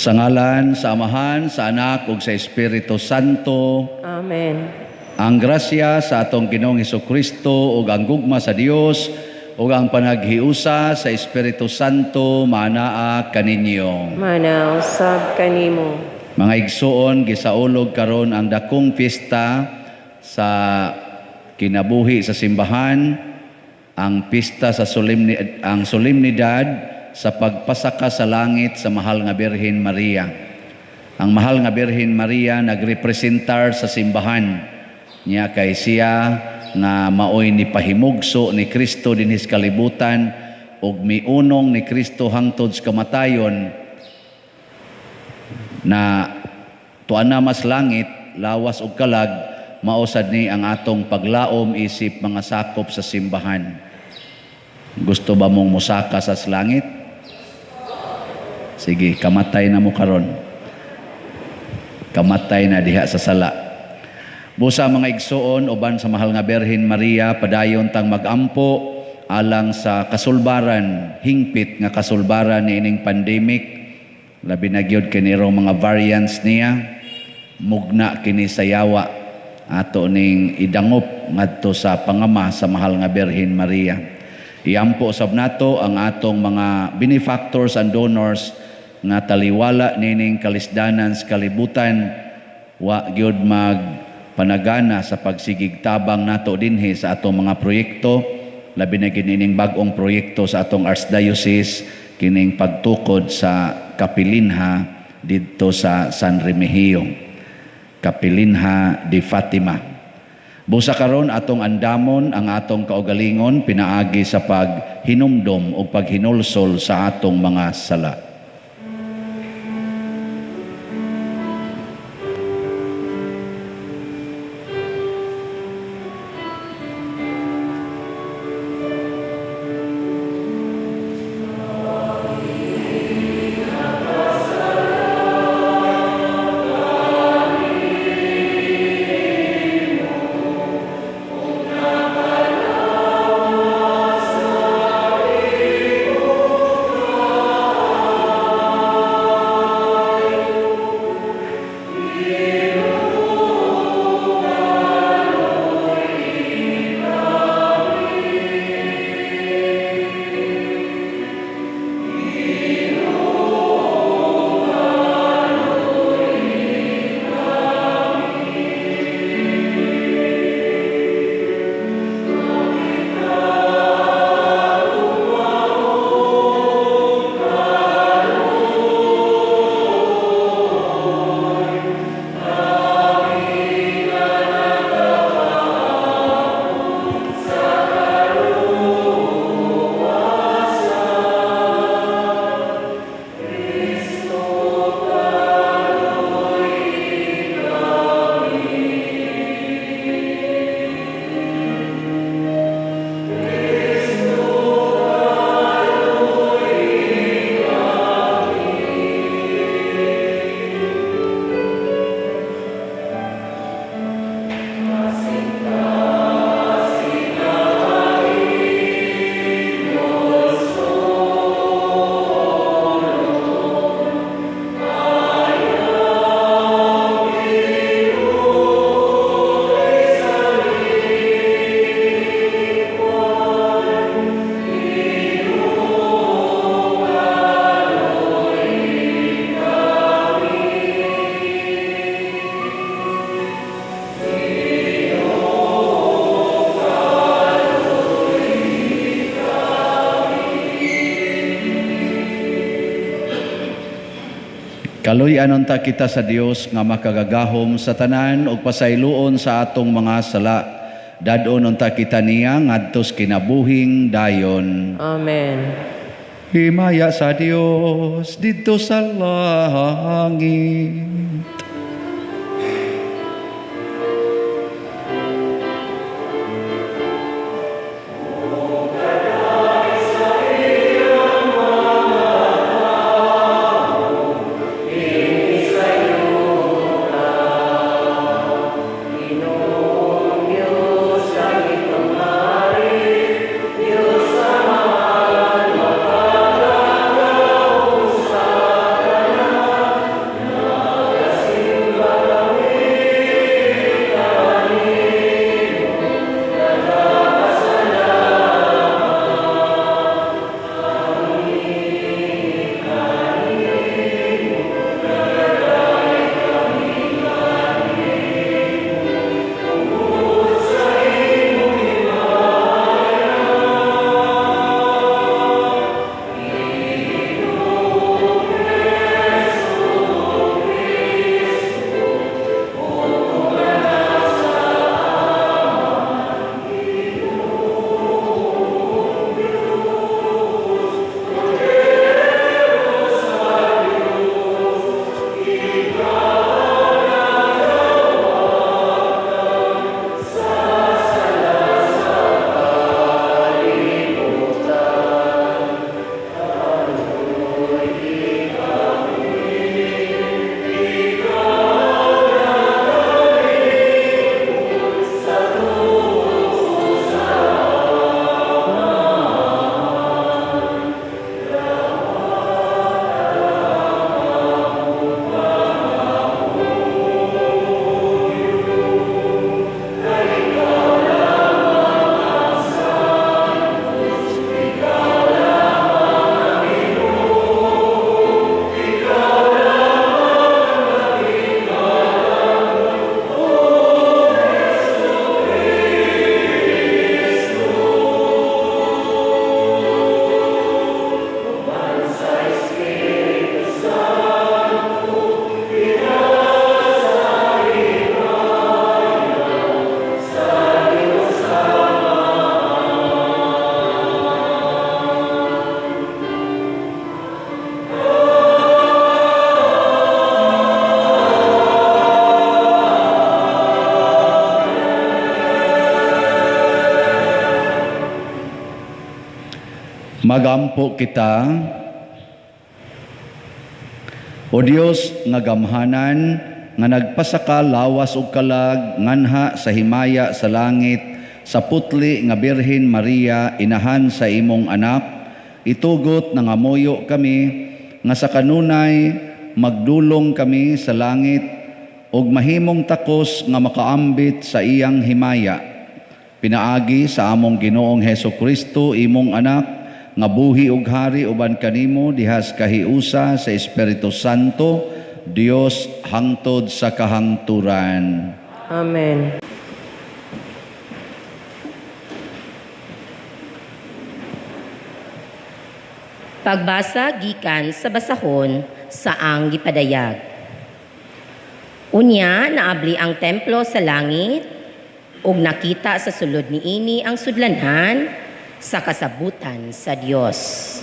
Sa ngalan sa Amahan, sa Anak ug sa Espiritu Santo. Amen. Ang grasya sa atong Ginoong Hesukristo ug ang gugma sa Dios ug ang panaghiusa sa Espiritu Santo maanaa kaninyo. Maanaa usab kanimo. Mga igsuon, gisaulog karon ang dakong pista sa kinabuhi sa simbahan, ang pista sa ang solemnidad sa pagpasaka sa langit sa Mahal nga Birhen Maria. Ang Mahal nga Birhen Maria nagrepresentar sa simbahan niya kay siya nga maoy ni pahimugso ni Kristo dinhi sa kalibutan ug miunong ni Kristo hangtod sa kamatayon na tuan na mas langit lawas ug kalag, mao sad ni ang atong paglaom isip mga sakop sa simbahan. Gusto ba mong mosaka sa langit? Sige, kamatay na mo karon. Kamatay na diha sa sala. Busa, mga igsuon, uban sa Mahal nga Birhen Maria, padayon tang magampo alang sa kasulbaran, hingpit nga kasulbaran niining pandemic. Labi na gyud kini rong mga variants niya, mugna kini sa yawa. Ato ning idangop ngadto sa pangama sa Mahal nga Birhen Maria. Iampo sab nato ang atong mga benefactors and donors nga taliwala nining kalisdanan sa kalibutan, wa gyud mag panagana sa pagsigig tabang nato dinhi sa atong mga proyekto, labi na gyud ining bag-ong proyekto sa atong Archdiocese, kining pagtukod sa Kapilinha didto sa San Remigio, Kapilinha de Fatima. Busa karon atong andamon ang atong kaugalingon pinaagi sa paghinumdom o paghinulsol sa atong mga sala. Kaluy-an unta kita sa Dios nga makagagahom sa tanan ug pasayloon sa atong mga sala. Dad-on unta kita niya ngadto sa kinabuhing dayon. Amen. Himaya sa Dios didto sa langit. Magampo kita. O Dios nga gamhanan, nga nagpasaka lawas ug kalag nganha sa himaya sa langit sa putli nga Birhen Maria, inahan sa imong anak, itugot nangamuyo kami nga sa kanunay magdulong kami sa langit ug mahimong takos nga makaambit sa iyang himaya. Pinaagi sa among Ginoong Heso Kristo, imong anak, nga buhi ug hari uban kanimo dihas kahiusa sa Espiritu Santo, Dios hangtod sa kahangturan. Amen. Pagbasa gikan sa basahon sa ang gipadayag. Unya naabli ang templo sa langit ug nakita sa sulod niini ang sudlanan sa kasabutan sa Dios.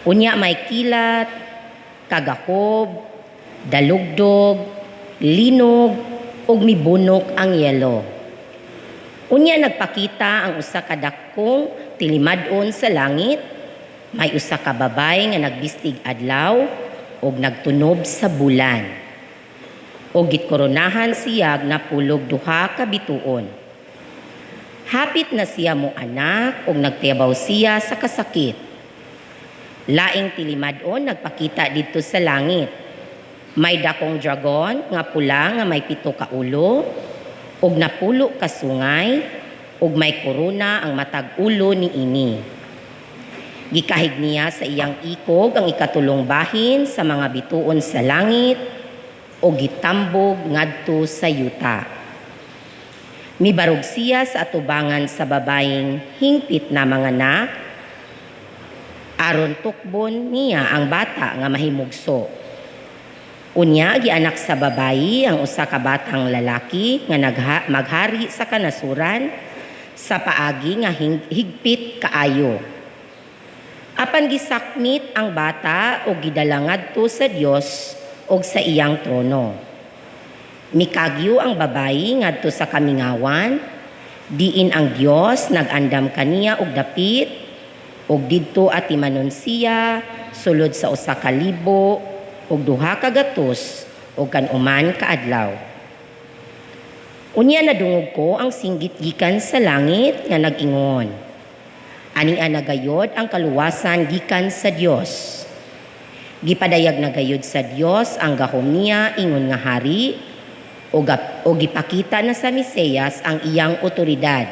Unya may kilat, kagakob, dalugdog, linog ug mibunok ang yelo. Unya nagpakita ang usa ka dakong tilimad-on sa langit, may usa ka babay nga nagbistig adlaw ug nagtunob sa bulan. Ug gikoronahan siya napulog duha ka bituon. Hapit na siya mo anak ug nagtiyabaw siya sa kasakit. Laing tilimad-on nagpakita didto sa langit. May dakong dragon nga pula nga may 7 ka ulo ug 10 ka sungay ug may korona ang matag ulo niini. Gikahig niya sa iyang ikog ang ikatulong bahin sa mga bituon sa langit o gitambog ngadto sa yuta. Mibarog siya sa atubangan sa babayeng hingpit na manganak, aron tukbon niya ang bata nga mahimugso. Unya gianak sa babayi ang usa ka batang lalaki nga maghari sa kanasuran sa paagi nga higpit kaayo. Apan gisakmit ang bata og gidala ngadto sa Dios og sa iyang trono. Mikagyo ang babayi ngadto sa kamingawan, diin ang Dios nagandam kaniya og dapit, og didto atimanon siya sulod sa 1,200 og kanuman kaadlaw. Unya nadungog ko ang singgit gikan sa langit nga nag-ingon, Ania na gayod ang kaluwasan gikan sa Dios. Gipadayag na gayod sa Dios ang gahom niya ingon nga hari, o gipakita na sa Mesiyas ang iyang otoridad.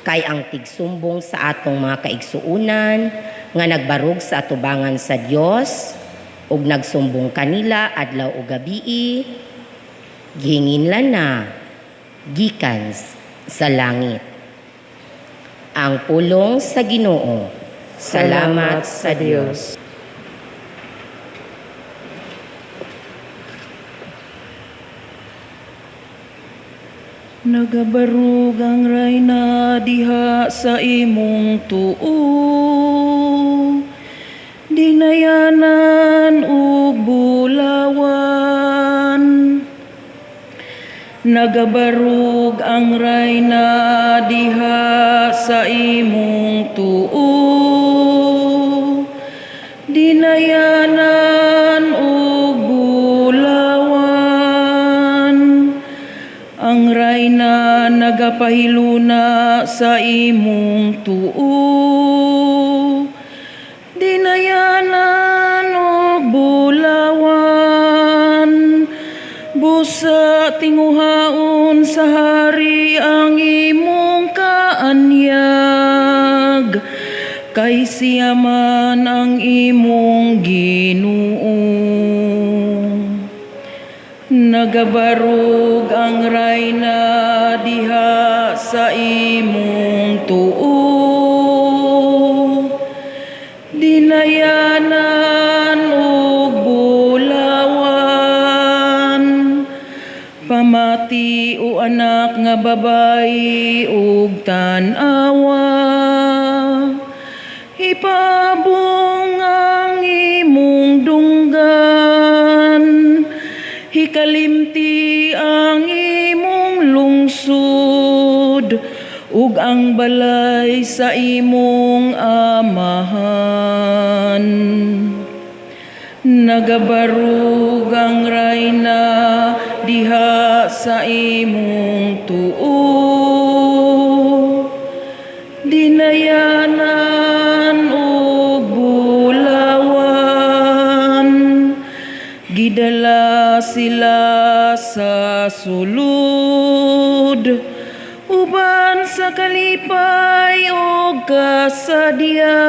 Kay ang tigsumbong sa atong mga kaigsuonan nga nagbarog sa atubangan sa Dios ug nagsumbong kanila adlaw ug gabii, gihinginlan na gikan sa langit. Ang pulong sa Ginoo. Salamat sa Dios. Nagabarug ang rayna diha sa imong tuo, dinayanan ug bulawan. Nagabarug ang rayna diha sa imong tuo, dinayanan ug bulawan. Ang rayna nagapahiluna sa imong tuo, dinayanan ug bulawan. Busa tinguhaon sa hari ang imong kaanyag, kay siya man ang imong Ginoo. Nagabarug ang rayna diha sa imong tuo, dinayanan ug bulawan. Pamati o anak nga babayi ug tan-awa, ipabong ang imong dunggan, hikalimti ang imong lungsod ug ug ang balay sa imong amahan. Nagabarug ang rayna diha sa imong tuo, dinayanan og bulawan, gidala sila sa sulod uban sa kalipay og kasadya.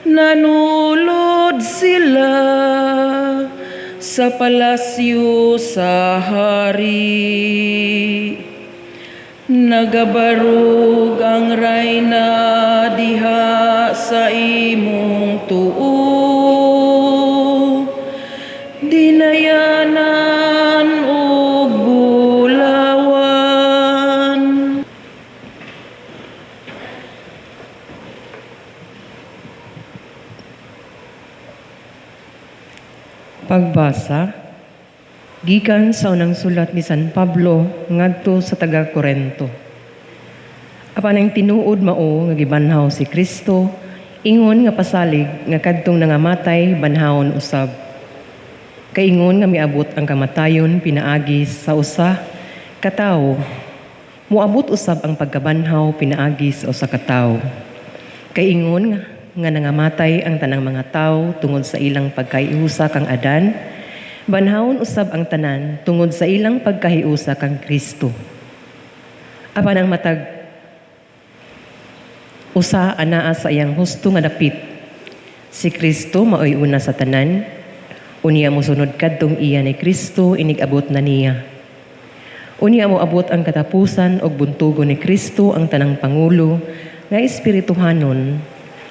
Nanulod sila sa palasyo sa hari. Nagabarug ang rayna diha sa imong tuo, dinayanan og bulawan. Pagbasa gikan sa unang sulat ni San Pablo ngadto sa taga Korento. Apan ang tinuod mao nga gibanhaw si Kristo, ingon nga pasalig nga kadtong nangamatay banhawon usab. Kay ingon nga miabot ang kamatayon pinaagi sa usa ka tawo, moabot usab ang pagkabanhaw pinaagi sa usa ka tawo. Kay ingon nga nangamatay ang tanang mga tawo tungod sa ilang pagkahiusa kang Adan, banhawon usab ang tanan tungod sa ilang pagkahiusa kang Kristo. Apan ang matag usa anaa sa iyang husto nga dapit. Si Kristo maoy una sa tanan, unya mosunod kadtong iya ni Kristo inig-abot na niya. Unya moabot ang katapusan og buntugon ni Kristo ang tanang pangulo nga espirituhanon,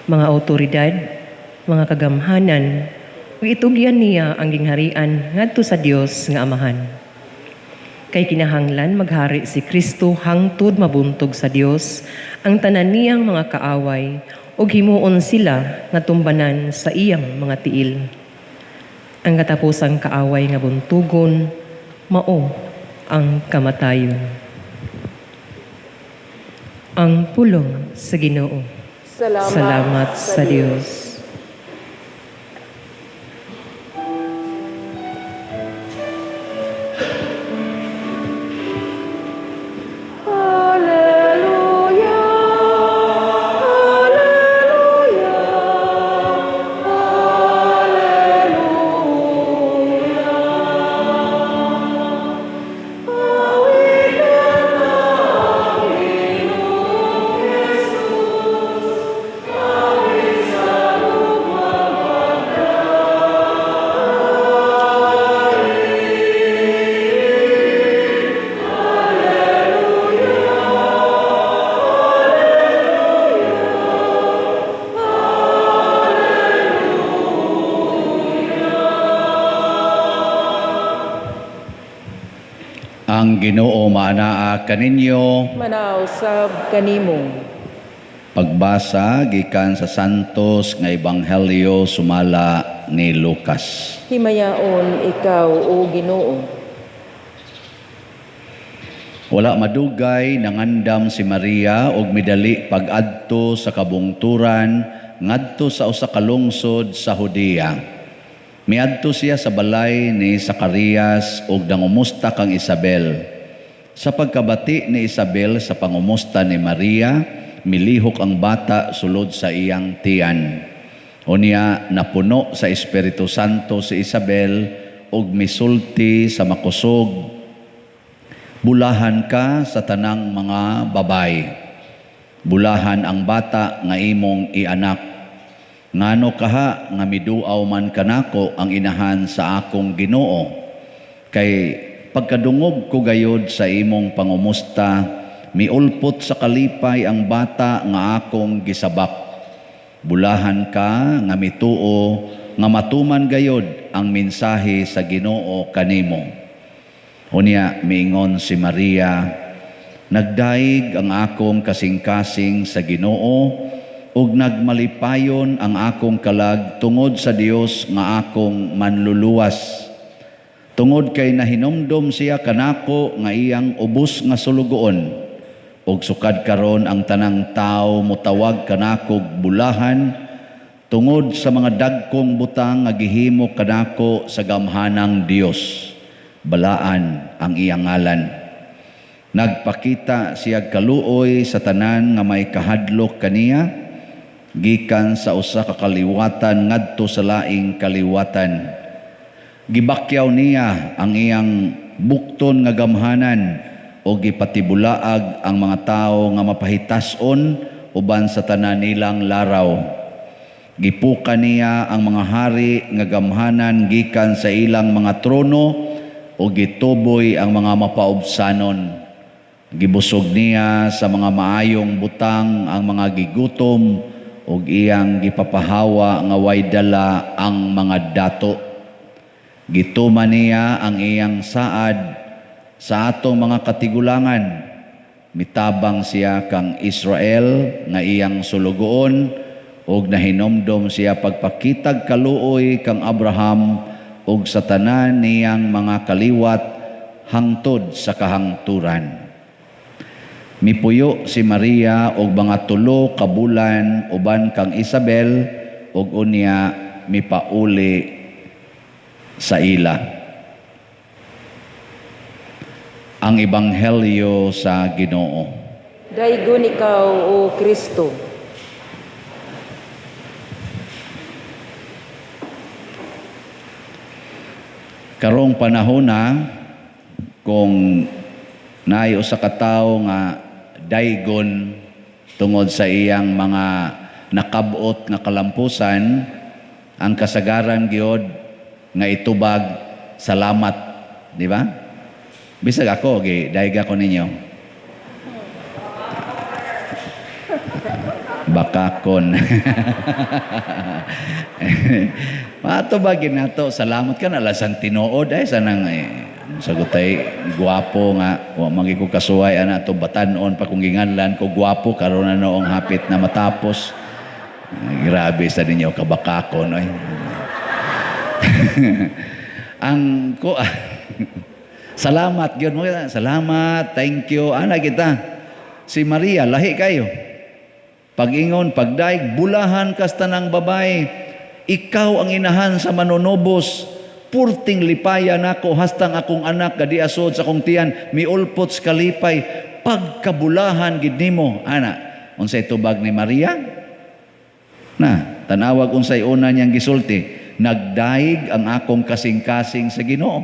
mga awtoridad, mga kagamhanan, ug itugyan niya ang gingharian ngadto sa Dios nga Amahan. Kay kinahanglan maghari si Kristo hangtod mabuntog sa Dios ang tanan niyang mga kaaway ug himuon sila nga tumbanan sa iyang mga tiil. Ang katapusang kaaway nga buntugon mao ang kamatayon. Ang pulong sa Ginoo. Salamat sa Dios. Alleluia, Alleluia, Alleluia. Awitan ang Ginoong Jesus, awit sa lupang pagdari. Alleluia, Ang Ginoo maanaa kaninyo. Manaa usab kanimo. Pagbasa gikan sa Santos nga Ebanghelyo sumala ni Lucas. Himayaon ikaw, o Ginoo. Wala madugay nangandam si Maria og midali pag-adto sa kabungturan ngadto sa usa ka lungsod sa Judea. Miadto siya sa balay ni Zacarias og nangumusta kang Isabel. Sa pagkabati ni Isabel sa pangumusta ni Maria, milihok ang bata sulod sa iyang tiyan. Unya napuno sa Espiritu Santo si Isabel og misulti sa makusog, bulahan ka sa tanang mga babay. Bulahan ang bata nga imong ianak. Ngano kaha nga miduaw man kanako ang inahan sa akong Ginoo. Kay pagkadungog ko gayod sa imong pangumusta, miulpot sa kalipay ang bata nga akong gisabak. Bulahan ka nga mituo nga matuman gayod ang mensahe sa Ginoo kanimo. Unya miingon si Maria, nagdaig ang akong kasing-kasing sa Ginoo ug nagmalipayon ang akong kalag tungod sa Dios nga akong manluluwas. Tungod kay nahinumdom siya kanako nga iyang ubos nga sulugoon, Ug sukad karon ang tanang tawo motawag kanakog bulahan tungod sa mga dagkong butang nga gihimo kanako sa gamhanang Dios. Balaan ang iyang ngalan. Nagpakita siya kaluoy sa tanan nga may kahadlok kaniya, gikan sa usa ka kaliwatan ngadto sa laing kaliwatan. Gibakyaw niya ang iyang bukton nga gamhanan o gipatibulaag ang mga tawo nga mapahitas-on uban sa tanan nilang laraw. Gipuka niya ang mga hari nga gamhanan gikan sa ilang mga trono o gituboy ang mga mapaubsanon. Gibusog niya sa mga maayong butang ang mga gigutom ug iyang gipapahawa nga way dala ang mga dato. Gituman niya ang iyang saad sa atong mga katigulangan. Mitabang siya kang Israel nga iyang sulugoon ug nahinomdom siya pagpakitag kaluoy kang Abraham ug sa tanan niyang mga kaliwat hangtod sa kahangturan. Mipuyo si Maria og mga 3 ka bulan uban kang Isabel ug unya mipauli sa ila. Ang Ebanghelyo sa Ginoo. Daygon ikaw, O Kristo. Karong panahon na kung naay usa ka tawo nga daygon tungod sa iyang mga nakabot nga kalampusan, ang kasagaran gyud nga itubag salamat, di ba? Bisag ako gi dayga ko ninyo. Bakakon. Matubag nato, salamat ka na lasang tinuod ay sanang sagutay guwapo nga wa man ko kasuway ana to batan-on pa kung ginganlan ko guwapo karon na noong hapit na matapos. Ay, grabe sa ninyo kabakakon oy. Ang ko salamat gyud mo, salamat, thank you ana kita. Si Maria lahi kayo. Pag-ingon, pagdaig, bulahan kas tanang babae. Ikaw ang inahan sa manunubos. Purting lipaya nako hastang akong anak gadiasod sa akong tiyan, miulpot sa kalipay. Pagkabulahan gid nimo, ana. Unsay tubag ni Maria? Na, tanawag unsay una niyang gisulti, nagdaig ang akong kasing-kasing sa Ginoo.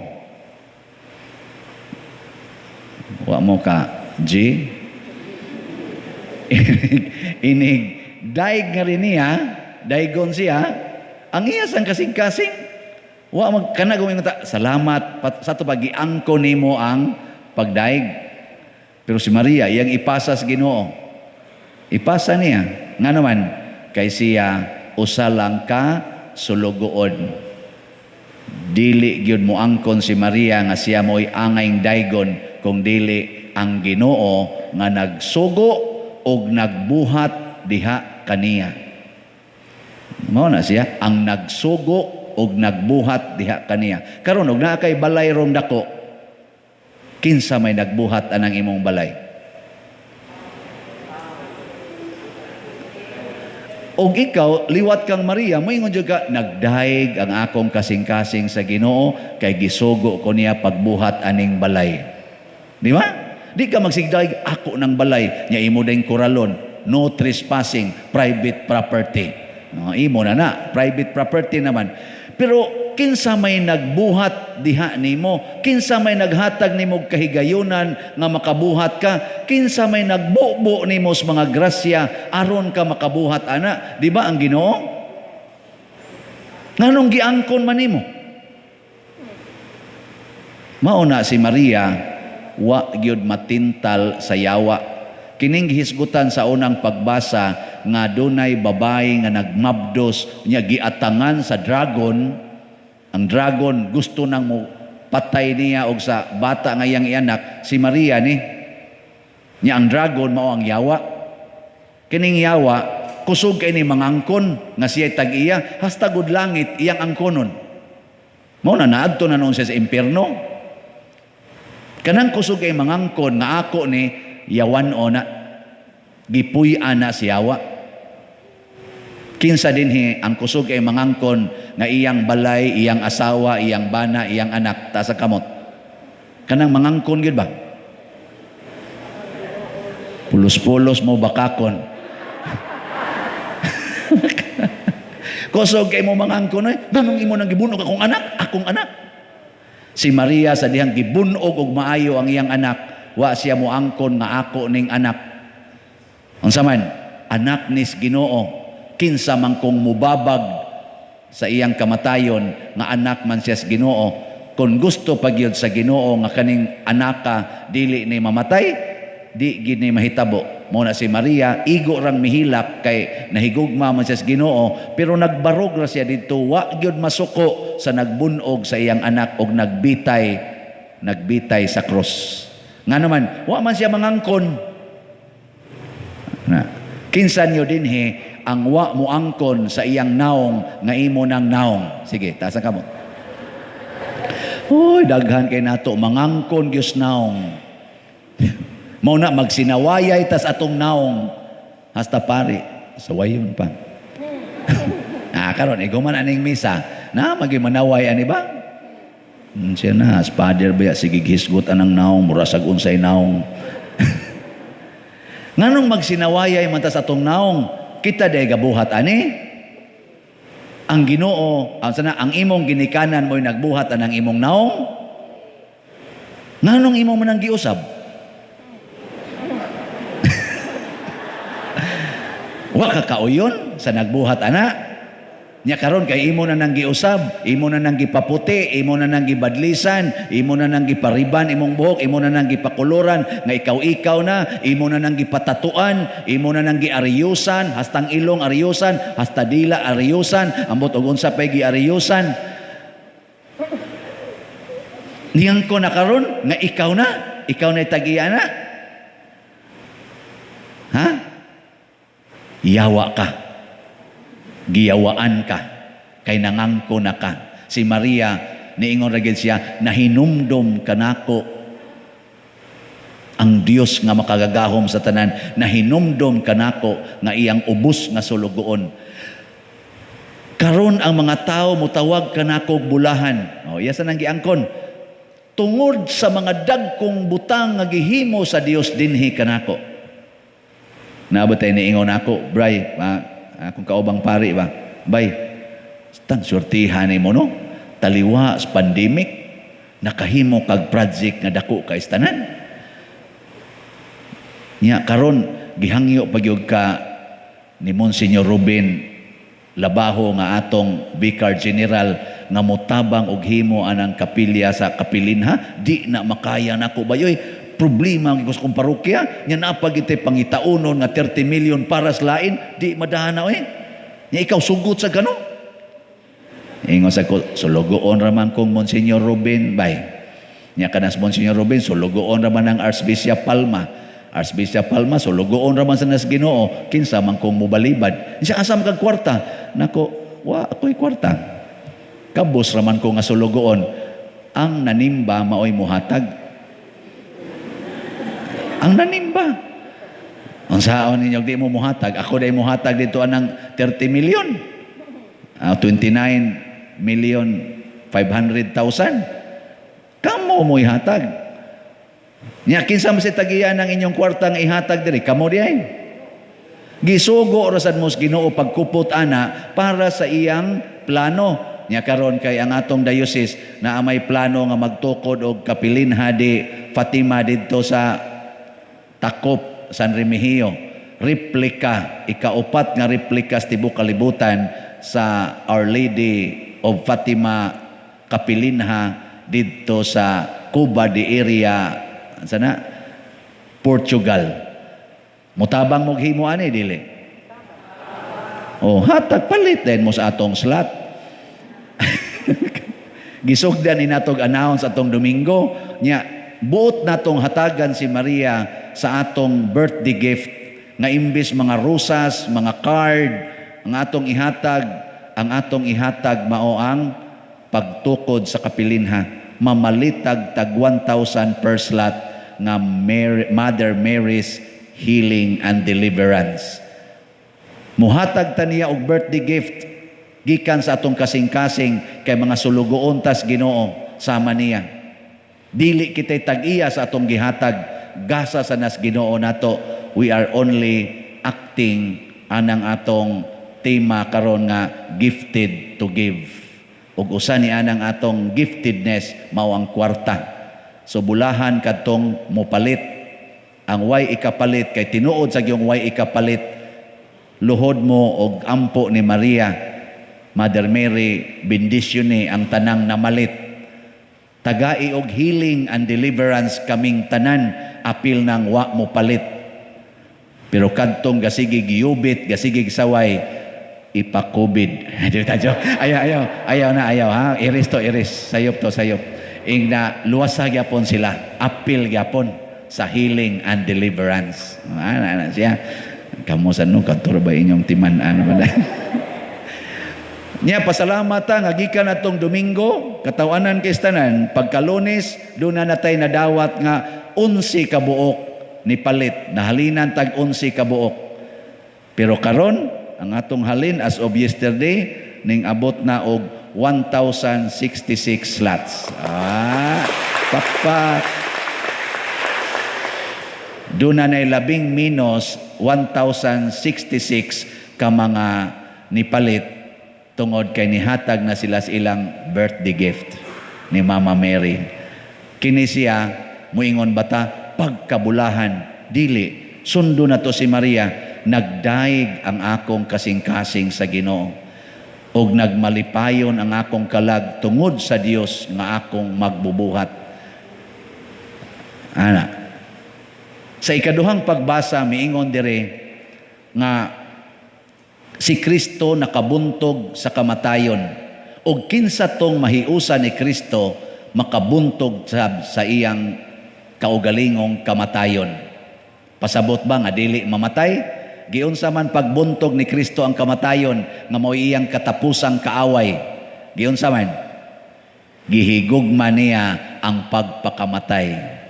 Wa mo ka G. Inig daig nga rin niya, daigon siya, ang iya sang kasing-kasing. Wa mag kana gumingon ta, salamat sa to pag-iangko nimo ang pagdaig. Pero si Maria iyang ipasa sa Ginoo. Ipasa niya nga naman kay siya usa lang ka sulugoon. Dili gyud moangkon si Maria nga siya mo'y angayng daigon kung dili ang Ginoo nga nagsugo og nagbuhat diha kaniya. Mao na siya ang nagsugo og nagbuhat diha kaniya. Karon og naa kay balay rong dako, kinsa may nagbuhat anang imong balay? Og ikaw liwat kang Maria, moingon jud ka, nagdaig ang akong kasing-kasing sa Ginoo kay gisugo ko niya pagbuhat aning balay. Di ba? Di ka magsigdaig ako ng balay nya imo ding kuralon, no trespassing, private property. No, imo na na, private property naman. Pero kinsa may nagbuhat diha nimo, kinsa may naghatag nimo kahigayunan nga makabuhat ka, kinsa may nagbubo nimo sa mga grasya aron ka makabuhat ana, di ba ang Ginoo? Nganong giangkon man nimo? Mao na si Maria wa gyud matintal sa yawa. Kining gihisgutan sa unang pagbasa nga dunay babae nga nagmabdos nya giatangan sa dragon. Ang dragon gusto nang mo patay niya og sa bata nga iyang ianak si Maria ni. Nya ang dragon mao ang yawa. Kining yawa kusog kay ni mangangkon nga siya tag-iya hasta gud langit iyang angkonon. Mao na naadto na noon siya sa impierno. Kanang kusog kay mangangkon nga ako ni yawan o na. Gipuy-an na si yawa. Kinsa dinhi ang kusog ay mangangkon nga iyang balay, iyang asawa, iyang bana, iyang anak, taas ang kamot? Kanang mangangkon gyud ba? Pulos-pulos mo bakakon. Kusog kay mo mangangkon oy, ganung imo nang gibunog akong anak, akong anak. Si Maria sa dihang gibunog og maayo ang iyang anak, wa siya moangkon nga ako ning anak. Unsa man, anak nis Ginoo, kinsa man kung mubabag sa iyang kamatayon nga anak man siya sa Ginoo. Kung gusto pagyud sa Ginoo nga kaning anaka dili ni mamatay, di gid ni mahitabo. Mo na si Maria igo rang mihilak kay nahigugma man siya sa Ginoo, pero nagbarog ra siya didto, wa gyud masuko sa nagbunog sa iyang anak og nagbitay sa krus. Nga naman, wa man siya mangangkon. Na, kinsa niyo dinhi ang wa moangkon sa iyang naong nga imo nang naong? Sige, taas ang kamot. Uy, daghan kay nato mangangkon gyud naong. Mao na magsinawayay tas atong naong hasta pari sawayon pa. Karon iguman aning misa na magi manaway ani ba? Siya na as father ba sige hisgot anang naong mura sag unsay naong. Nganong magsinawayay man tas atong naong, kita day gabuhat ani? Ang Ginoo, ang sana ang imong ginikanan mo'y nagbuhat anang imong naong? Nganong imo man ang giusab? Wa ka kauyon sa nagbuhat ana. Nya karon kay imo na nang giusab, imo na nang gipaputi, imo na nang gibadlisan, imo na nang gipariban imong buhok, imo na nang gipakuluran nga ikaw-ikaw na, imo na nang gipatatuan, imo na nang giariyusan, hastang ilong ariyusan, hasta dila ariyusan, ambot og unsa pay giariyusan. Niyang ko na karon nga ikaw na tag-iya na. Ha? Yawa ka. Giyawaan ka. Kay nangangko na ka. Si Maria, niingon ra gid siya, nahinumdom kanako ang Dios nga makagagahom sa tanan, nahinumdom kanako nga iyang ubos nga sulugoon. Karon ang mga tao mutawag kanako og bulahan. O, iya sa nang giangkon. Tungod sa mga dagkong butang nga gihimo sa Dios dinhi kanako. Naabot tayo niingon ako, Bray, akong kaubang pari ba? Bay, tang surtihan nimo no? Taliwa sa pandemic, nakahimo kag project nga dako kay tanan. Nya karon gihangyo pagyud ka ni Monsignor Ruben Labaho nga atong Vicar General nga motabang og himo anang kapilya sa kapilinha, di na makaya nako bayoy. Problema ang gikos kong parokya, nya napag iti pangitaunon nga 30 million para sa lain, di madahana oy. Nya ikaw sugot sa gano. Ingon sa ko, sulugoon ra man kong Monsignor Ruben bay. Nya kanas Monsignor Ruben, sulugoon ra man ang Archbishop Palma. Archbishop Palma, sulugoon ra man sa nas Ginoo, kinsa man kong mobalibad. Siya asam kag kwarta. Nako, wa ako'y kwarta. Kabos ra man ko nga sulugoon. Ang nanimba maoy muhatag. Ang nanimba. Unsaon ninyo di mo muhatag? Ako day muhatag dito anang 30 million. 29,500,000. Kamo mo ihatag. Nya kinsa man si tagiya ng inyong kwarta nga ihatag diri? Kamo di ay. Gisugo ra sad mo sa Ginoo pagkupot ana para sa iyang plano. Nya karon kay ang atong diocese naa may plano nga magtukod og kapilinha di Fatima didto sa Takop, San Remigio. Replika, ikaupat nga replika sa tibuok kalibutan sa Our Lady of Fatima Kapilinha didto sa Cuba de area sana Portugal. Mutabang mo himo ani dili? Oh, hatag palit din mo sa atong slot. Gisugdan ni natog announce atong Domingo nya buot natong hatagan si Maria sa atong birthday gift nga imbis mga rosas, mga card ang atong ihatag mao ang pagtukod sa kapilinha. Mamalitag tag 1,000 per slot nga Mary, Mother Mary's healing and deliverance. Muhatag ta niya og birthday gift gikan sa atong kasing-kasing kay mga sulugoon tas Ginoo sama niya. Dili kita'y tag-iya sa atong gihatag, gasa sa nas Ginoo nato. We are only acting anang atong tema karon nga gifted to give. Ug usa ni anang atong giftedness mao ang kwarta. So bulahan kadtong mopalit. Ang way ikapalit kay tinuod sa giyong way ikapalit. Luhod mo og ampo ni Maria, Mother Mary, bendisyon ni ang tanang namalit. Tagai og healing and deliverance kaming tanan, apil nang wa mo palit. Pero kadtong gasigig yubit, gasigig saway, ipa-COVID. Di ba joke? Ayaw, ayaw, ayaw na, ayaw ha. Iris to, iris. Sayop to, sayop. Ing na luwasa gyapon sila, apil gyapon sa healing and deliverance. Ana, ana siya. Kamo sa no, kantor ba inyong timan ano ba? Nya pasalamat ta nga gikan atong Domingo, katawanan kay tanan, pagka-Lunes doon na natay nadawat nga 11 ka buok ni palit, nahalinan tag 11 ka buok. Pero karon ang atong halin as of yesterday ning abot na og 1,066 slots. Ah, pakpak. Doon na labing minus 1,066 ka mga nipalit tungod kay nihatag na sila sa ilang birthday gift ni Mama Mary. Kini siya muingon bata pagkabulahan dili sundo na to si Maria, nagdaig ang akong kasing-kasing sa Ginoo ug nagmalipayon ang akong kalag tungod sa Dios nga akong magbubuhat. Ana. Sa ikaduhang pagbasa miingon dire nga si Kristo nakabuntog sa kamatayon ug kinsa tong mahiusa ni Kristo makabuntog sa iyang kaugalingong kamatayon. Pasabot ba nga dili mamatay? Giunsa man pagbuntog ni Kristo ang kamatayon nga mao iyang katapusang kaaway? Giunsa man? Gihigugma niya ang pagpakamatay.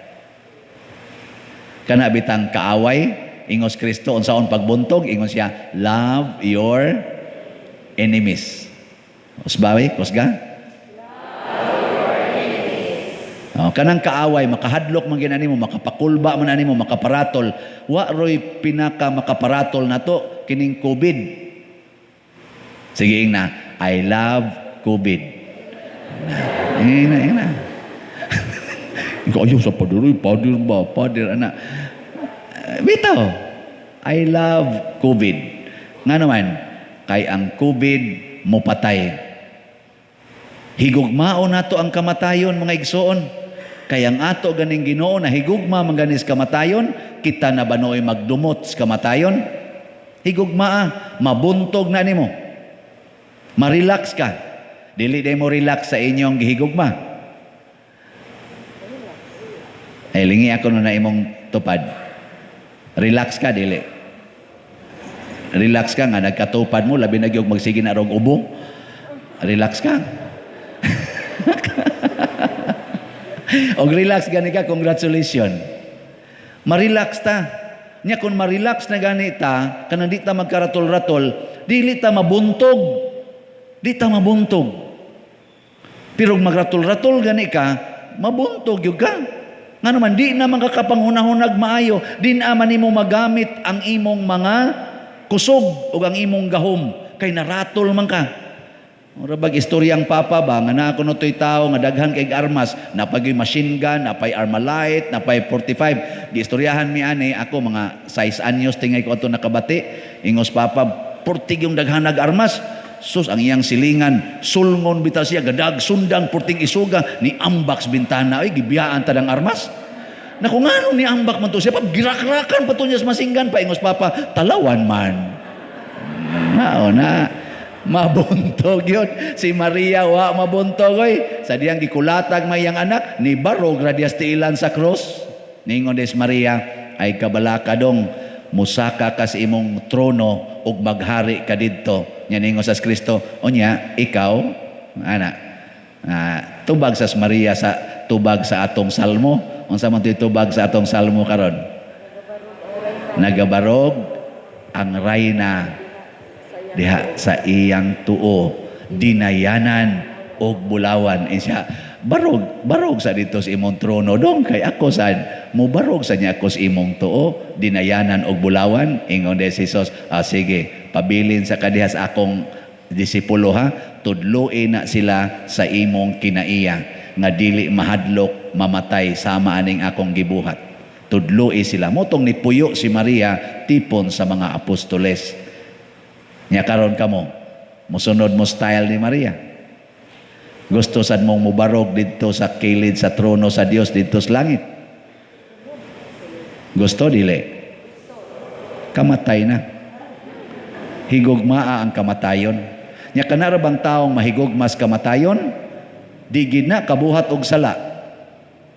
Kana bitang kaaway, ingos Kristo unsaon pagbuntog, ingon siya, love your enemies. Usbawi, kusga? Love your enemies. Oh, kanang kaaway, makahadlok man gid nimo, makapakulba man nimo, makaparatol. Wa roy pinaka makaparatol nato kining COVID. Sige ingna, I love COVID. Na, ingna, ingna. Ikaw ayaw sa pader, uy, pader ba? Pader, ana. Bitaw, I love COVID. Nga naman, kay ang COVID mopatay. Higugmao nato ang kamatayon, mga igsoon. Kay ang ato ganing Ginoo na higugma man ganis kamatayon, kita na ba nooy magdumot sa kamatayon? Higugmaa, mabuntog na nimo. Ma-relax ka. Dili day mo relax sa inyong gihigugma. Ay, lingi ako no na imong tupad. Relax ka, dili. Relax ka nga, nagkatupad mo, labi na gyud magsige na rog ubo. Relax ka. Og relax gani ka, congratulations. Ma-relax ta. Nya kung ma-relax na gani ta, kanang di ta magkaratol-ratol, dili ta mabuntog. Di ta mabuntog. Pero magratol-ratol gani ka, mabuntog gyud ka. Nga naman, di na makakapanghunahunag maayo, di na man nimo magamit ang imong mga kusog o ang imong gahom, kay naratol man ka. Mura bag istoryang papa ba, nga naa kuno to'y tao nga daghan kay armas, napay machine gun, napay Armalite, napay 45. Giistoryahan mi ani, ako mga 6 anyos tingay ko ato nakabati, ingos papa, purtig yung daghan nag armas. Sus, ang iyang silingan, sulngon bitaw siya, gadag, sundang, purting isuga, ni ambak sa bintana, ay, gibiyaan tadang armas. Naku, nga ni ambak man to siya, pa, girakrakan pa to niya sa masinggan, pa, ingos papa, talawan man. Nao na, mabuntog yun. Si Maria, wa mabuntog, oy. Sa diyang gikulatag mayang anak, ni barog radias tiilan sa cross. Ningon des Maria, ay kabalaka dong, musaka ka sa imong trono ug maghari ka didto. Nya ningon sa Kristo, unya ikaw ana, tubag sa Maria sa tubag sa atong salmo. Unsa man to'y tubag sa atong salmo karon? Nagabarog ang rayna diha sa iyang tuo, dinayanan og bulawan. Eh siya, barog, barog sa dito sa imong trono dong, kay ako sad mo barog sa niya ako sa imong tuo, dinayanan og bulawan. Ingon de si Jesus, ah, sige, pabilin sa kadiha sa akong disipulo ha, tudloi na sila sa imong kinaiya nga dili mahadlok mamatay sama aning akong gibuhat. Tudloi sila. Motong nipuyo si Maria tipon sa mga apostoles. Nya karon kamo, musunod mo style ni Maria. Gusto sad mong mubarog didto sa kilid sa trono sa Dios didto sa langit. Gusto dili? Kamatay na. Higugmaa ang kamatayon. Nya kanara bang taong mahigugmas kamatayon? Di gid na kabuhat og sala.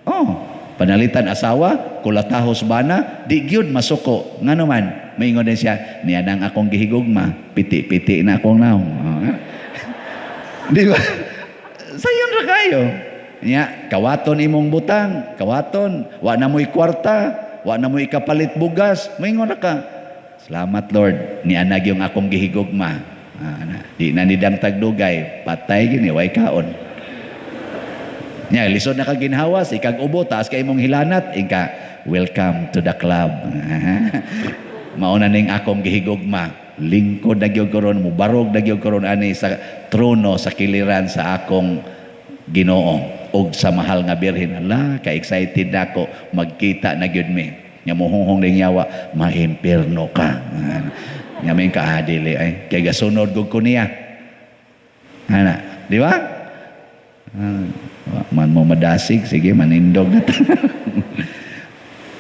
Oh, panalitan asawa, kulatahos bana, di gyud masuko. Ngano man, maingon din siya, niya nang akong gihigugma, piti-piti na akong naong. Oh, di ba? Sayon ra kayo. Nya, kawaton imong butang, kawaton, wa na mo'y kwarta, wa na mo'y kapalit bugas, maingon ra ka. Salamat Lord, nianag yung akong gihigugma. Ah, na, di na nidang tagdugay, patay gini, way kaon. Nya, lisod na ka ginhawas, ikag ubo, taas ka imong hilanat, ika, welcome to the club. Mauna ning akong gihigugma. Lingkod na gyud karon, mubarog na gyud karon ani sa trono sa kiliran sa akong Ginoo og sa mahal nga Birhen. Ala, ka-excited na ako, magkita na gyud mi. Nya muhunghong ding yawa, maimpierno ka. Nya may kaadili ay kay gasunod gud ko niya. Ana, di ba? Ah, man mo madasig, sige manindog na ta.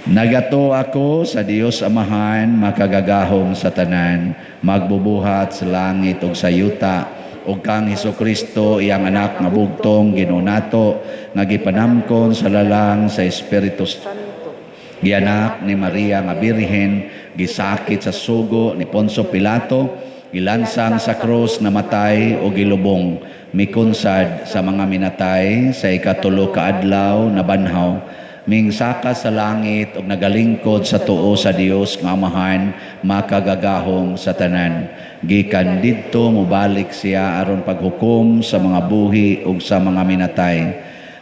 Nagato ako sa Dios Amahan, makagagahom sa tanan, magbubuhat sa langit ug sa yuta, ug kang Hesukristo iyang anak nga bugtong Ginoo nato, nga gipanamkon sa lalang sa Espiritu Santo. Gianak ni Maria nga Birhen, gisakit sa sugo ni Poncio Pilato, gilansang sa krus, namatay o gilubong, mikunsad sa mga minatay, sa ikatulo ka adlaw nabanhaw, mingsaka sa langit ug nagalingkod sa tuo sa Dios nga Amahan, makagagahom sa tanan. Gikan didto mobalik siya aron paghukom sa mga buhi ug sa mga minatay.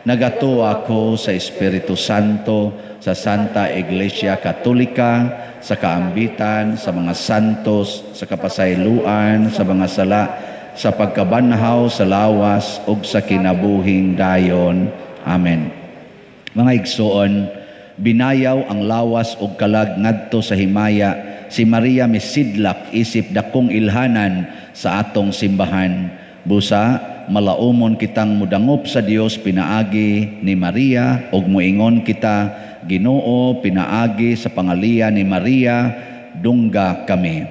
Nagatuo ako sa Espiritu Santo, sa Santa Iglesia Katolika, sa kaambitan, sa mga santos, sa kapasayloan, sa mga sala, sa pagkabanhaw sa lawas ug sa kinabuhing dayon. Amen. Mga igsoon, binayaw ang lawas ug kalag ngadto sa himaya. Si Maria misidlak isip dakong ilhanan sa atong simbahan. Busa, malaumon kitang mudangop sa Dios pinaagi ni Maria ug moingon kita, Ginoo, pinaagi sa pangaliya ni Maria, dungga kami.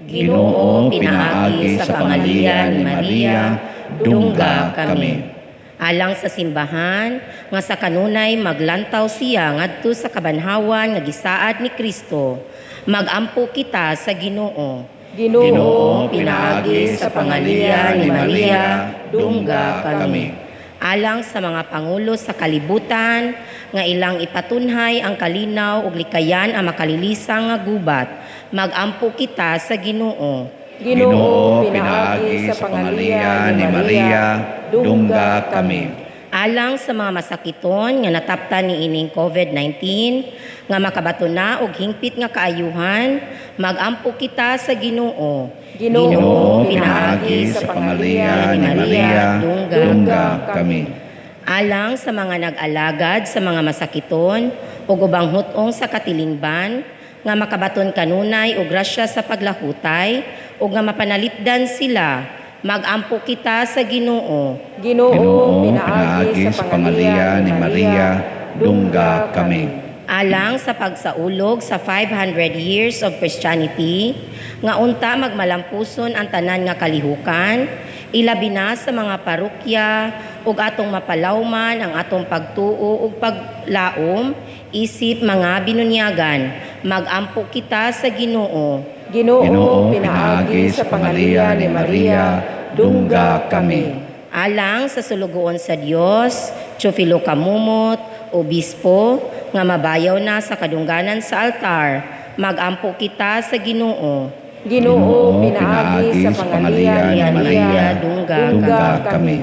Ginoo, pinaagi sa pangaliya ni Maria, dungga kami. Alang sa simbahan nga sa kanunay maglantaw siya ngadto sa kabanhawan nga gisaad ni Kristo, magampo kita sa Ginoo. Ginoo, pinaagi sa pangaliya ni Maria, dungga kami. Alang sa mga pangulo sa kalibutan nga ilang ipatunhay ang kalinaw ug likayan ang makalilisang nga gubat, magampo kita sa Ginoo. Ginoo, pinaagi sa pangaliya ni Maria, dungga kami. Alang sa mga masakiton nga nataptan niining COVID-19 nga makabato na og hingpit nga kaayuhan, magampo kita sa Ginoo. Ginoo, pinaagi sa pangaliya ni Maria, dungga kami. Alang sa mga nag-alagad sa mga masakiton ug ubang hut-ong sa katilingban nga makabaton kanunay og grasya sa paglahutay ug nga mapanalipdan sila, magampo kita sa Ginoo. Ginoo, Ginoo, pinaagi sa pangaliya ni Maria, dungga kami. Alang sa pagsaulog sa 500 years of Christianity, nga unta magmalampuson ang tanan nga kalihukan, ilabi na sa mga parokya ug atong mapalawman ang atong pagtuo ug paglaom isip mga binunyagan, magampo kita sa Ginoo. Ginoo, Ginoo, pinaagi sa pangaliya ni Maria, dungga kami. Alang sa sulugoon sa Dios, Teofilo Kamumot, Obispo, nga mabayaw na sa kadungganan sa altar, Magampo kita sa Ginoo. Ginoo, pinaagi sa pangalian ni Maria, dungga dungga kami.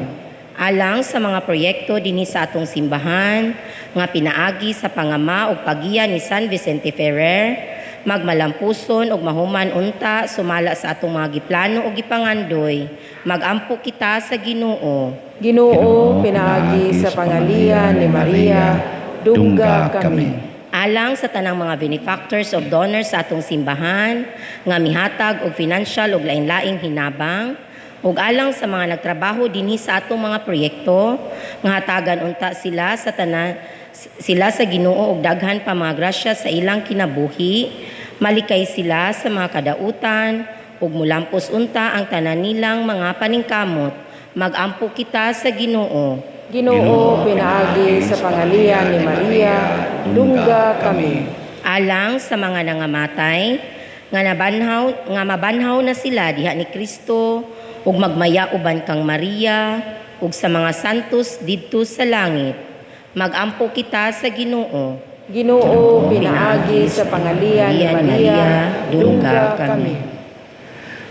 Alang sa mga proyekto dinhi sa atong simbahan nga pinaagi sa pangama ug pagiya ni San Vicente Ferrer, magmalampuson ug mahuman unta sumala sa atong mga giplano ug gipangandoy. Magampo kita sa Ginoo. Ginoo, pinaagi sa pangalian ni Maria, dungga kami. Alang sa tanang mga benefactors ug donors sa atong simbahan nga mihatag og financial ug lain-laing hinabang, ug alang sa mga nagtrabaho dinhi sa atong mga proyekto nga hatagan unta sila sa tanan sila sa Ginoo og daghan pa mga grasya sa ilang kinabuhi, malikay sila sa mga kadautan ug mulampos unta ang tanan nilang mga paningkamot. Magampo kita sa Ginoo. Ginoo, pinaagi sa pangalian ni Maria, dungga kami. Alang sa mga nangamatay nga nabanhaw, nga mabanhaw na sila diha ni Kristo ug magmaya uban kang Maria ug sa mga santos didto sa langit. Magampo kita sa Ginoo. Ginoo, pinaagi sa pangalian ni Maria, dungga kami.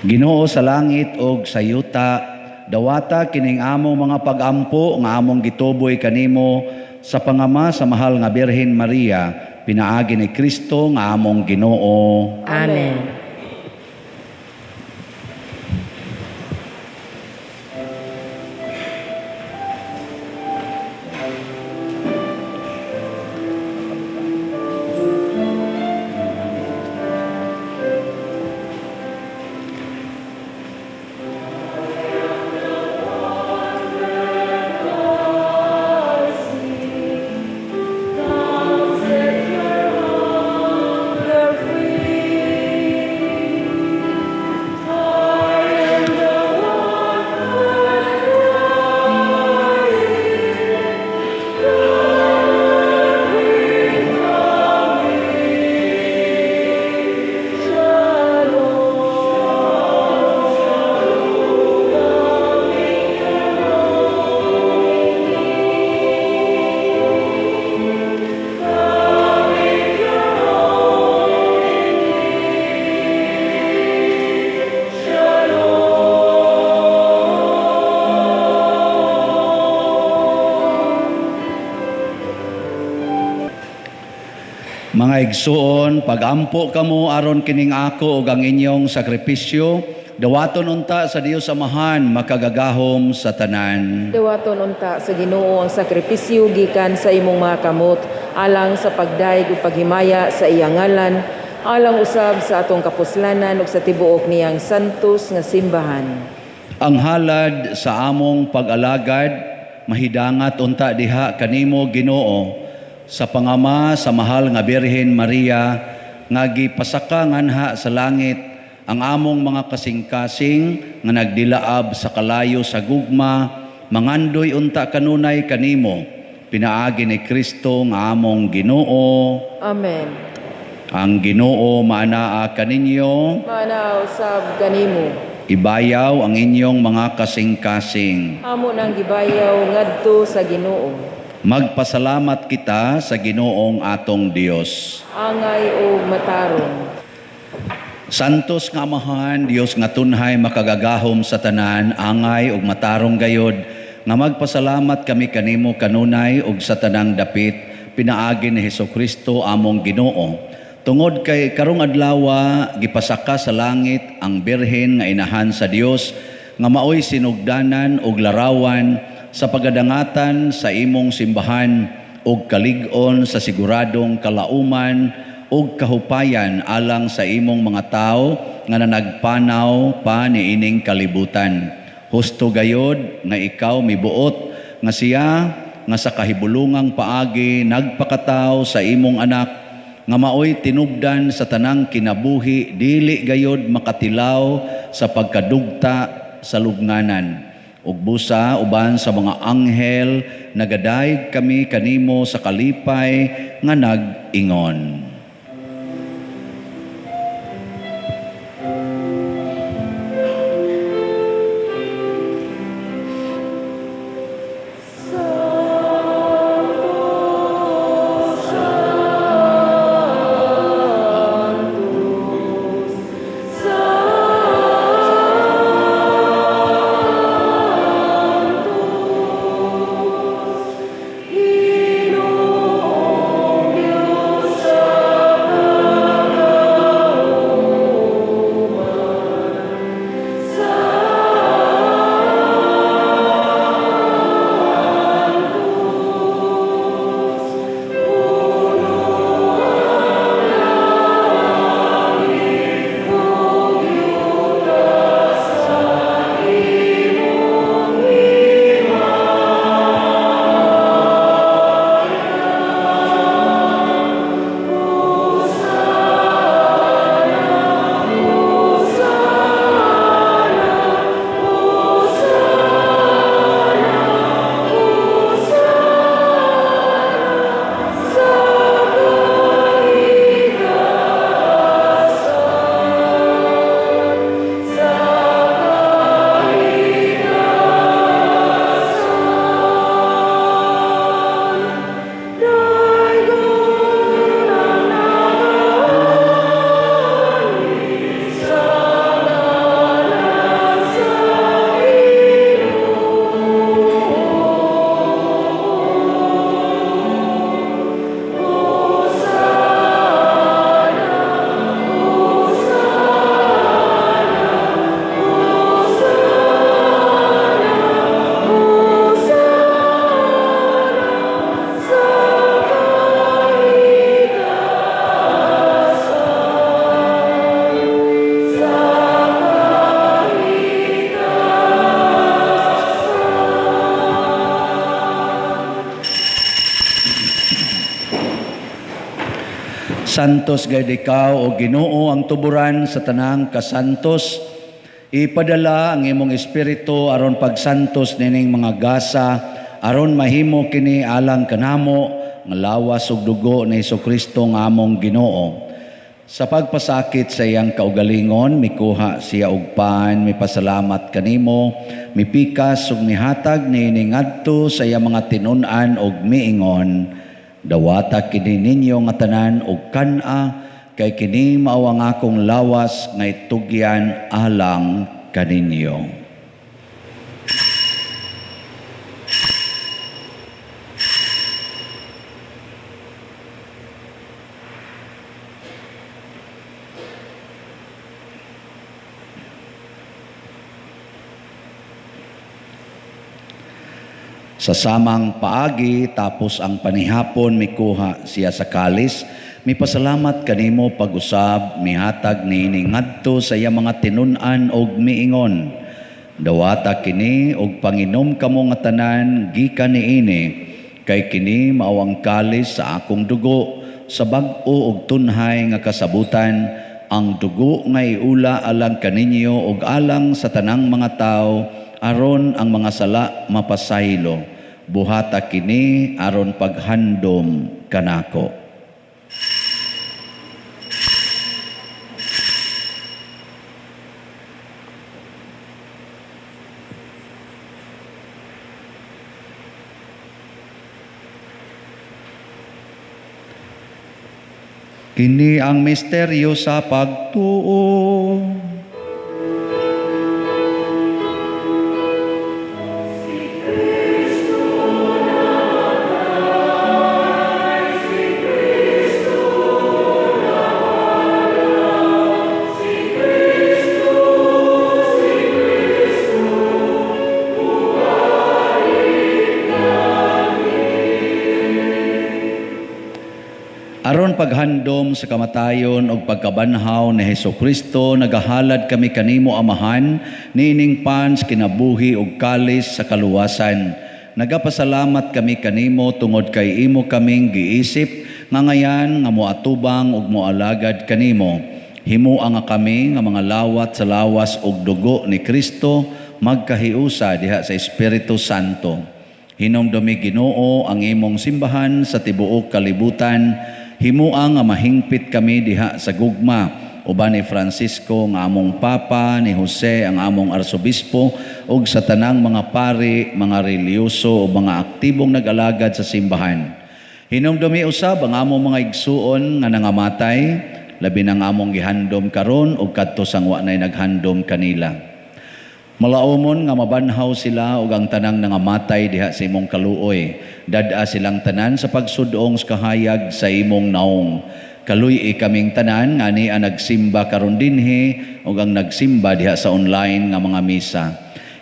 Ginoo sa langit og sa yuta, dawata kining among mga pagampo nga among gituboy kanimo sa pangama sa mahal nga Birhen Maria, pinaagi ni Kristo nga among Ginoo. Amen. Mga igsuon, pagampo kamo aron kining ako ug ang inyong sakripisyo, dawaton unta sa Dios Amahan makagagahom sa tanan. Dawaton unta sa Ginoo ang sakripisyo gikan sa imong mga kamot, alang sa pagdayeg ug paghimaya sa iyang ngalan, alang usab sa atong kapuslanan ug sa tibuok niyang santos nga simbahan. Ang halad sa among pag-alagad mahidangat unta diha kanimo Ginoo sa pangama sa mahal nga Birhen Maria nga gipasaka nganha sa langit ang among mga kasing-kasing nga nagdilaab sa kalayo sa gugma, mangandoy unta kanunay kanimo pinaagi ni Kristo nga among Ginoo. Amen. Ang Ginoo maanaa kaninyo, Maanaa usab kanimo. Ibayaw ang inyong mga kasing-kasing. Amo nang gibayaw ngadto sa Ginoo. Magpasalamat kita sa Ginoong atong Dios. Angay og matarong. Santos nga Amahan, Dios nga tunhay makagagahom sa tanan, angay ug matarong gayod, nga magpasalamat kami kanimo kanunay ug sa tanang dapit, pinaagi ni Hesukristo among Ginoo. Tungod kay karong adlawa gipasaka sa langit ang birhen nga inahan sa Dios, nga maoy sinugdanan ug larawan sa pagadangatan sa imong simbahan ug kalig-on sa siguradong kalauman ug kahupayan alang sa imong mga tawo nga nanagpanaw pa niining kalibutan. Husto gayod nga ikaw mibuot nga siya nga sa kahibulungang paagi nagpakataw sa imong anak nga maoy tinubdan sa tanang kinabuhi dili gayod makatilaw sa pagkadugta sa lubnganan. Ug busa uban sa mga anghel nagadayeg kami kanimo sa kalipay nga nag-ingon. Santo, Santo, Santos gayud ikaw o Ginoo ang tuburan sa tanang kasantos. Ipadala ang imong espiritu aron pagsantos nining mga gasa, aron mahimo kini alang kanamo nga lawas ug dugo ni Hesukristo nga among Ginoo. Sa pagpasakit sa iyang kaugalingon, mikuha siya og pan, mipasalamat kanimo, mipikas ug mihatag niini ngadto sa iyang mga tinun-an ug miingon, dawata kini ninyo nga tanan og kan-a, kay kini mao ang akong lawas nga itugyan alang kaninyo. Sa samang paagi, tapos ang panihapon, mikuha siya sa kalis, mipasalamat kanimo pag-usab, mihatag niini ngadto sa iyang mga tinun-an og miingon. Dawata kini og panginom kamo nga tanan gikan niini, kay kini mao ang kalis sa akong dugo, sa bag-o og tunhay nga kasabutan, ang dugo nga iula alang kaninyo og alang sa tanang mga tawo, aron ang mga sala mapasaylo. Buhata kini aron paghandom kanako. Kini ang misteryo sa pagtuo. Aron paghandom sa kamatayon og pagkabanhaw ni Hesukristo, nagahalad kami kanimo Amahan, niining pans kinabuhi og kalis sa kaluwasan. Nagapasalamat kami kanimo tungod kay imo kaming giisip nga ngayan nga moatubang ug moalagad kanimo. Himoa nga kami nga mga lawat sa lawas ug dugo ni Kristo magkahiusa diha sa Espiritu Santo. Hinumdumi Ginoo ang imong simbahan sa tibuok kalibutan. Himoa nga mahingpit kami diha sa gugma uban ni Francisco nga among Papa, ni Jose ang among Arsobispo, ug sa tanang mga pari, mga relihiyoso ug mga aktibong nag-alagad sa simbahan. Hinumdumi usab ang among mga igsuon nga nangamatay, labi na ang among gihandom karon ug kadto sang wa nay naghandom kanila. Malaumon nga mabanhaw sila ug ang tanang nangamatay diha sa imong kaluoy. Dad-a silang tanan sa pagsudong sa kahayag sa imong naong. Kaluy-i kaming tanan nga ni ang nagsimba karon dinhi ug ang nagsimba diha sa online nga mga misa.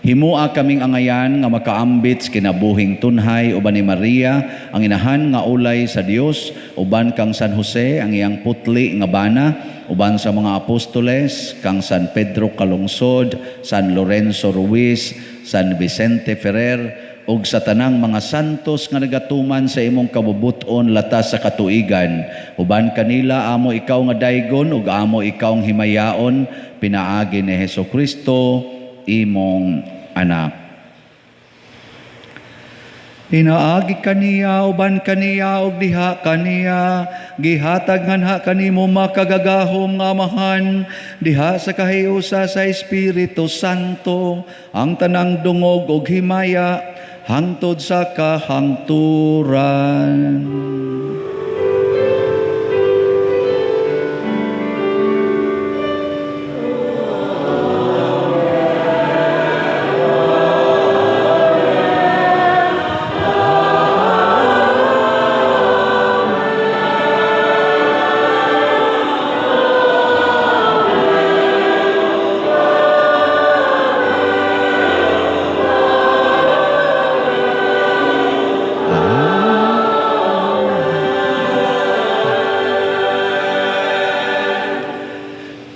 Himoa kaming angayan nga makaambit sa kinabuhing tunhay uban ni Maria ang inahan nga ulay sa Dios, uban kang San Jose ang iyang putli nga bana, uban sa mga apostoles kang San Pedro Calungsod, San Lorenzo Ruiz, San Vicente Ferrer, ug sa tanang mga santos nga nagatuman sa imong kabubut-on latas sa katuigan. Uban kanila amo ikaw nga daygon ug amo ikaw ang himayaon, pinaagi ni Hesukristo imong anak. Pinaagi kaniya, uban kaniya, ug diha kaniya, gihatag nganha kanimo makagagahom nga Amahan, diha sa kahiusa sa Espiritu Santo, ang tanang dungog ug himaya, hangtod sa kahangturan.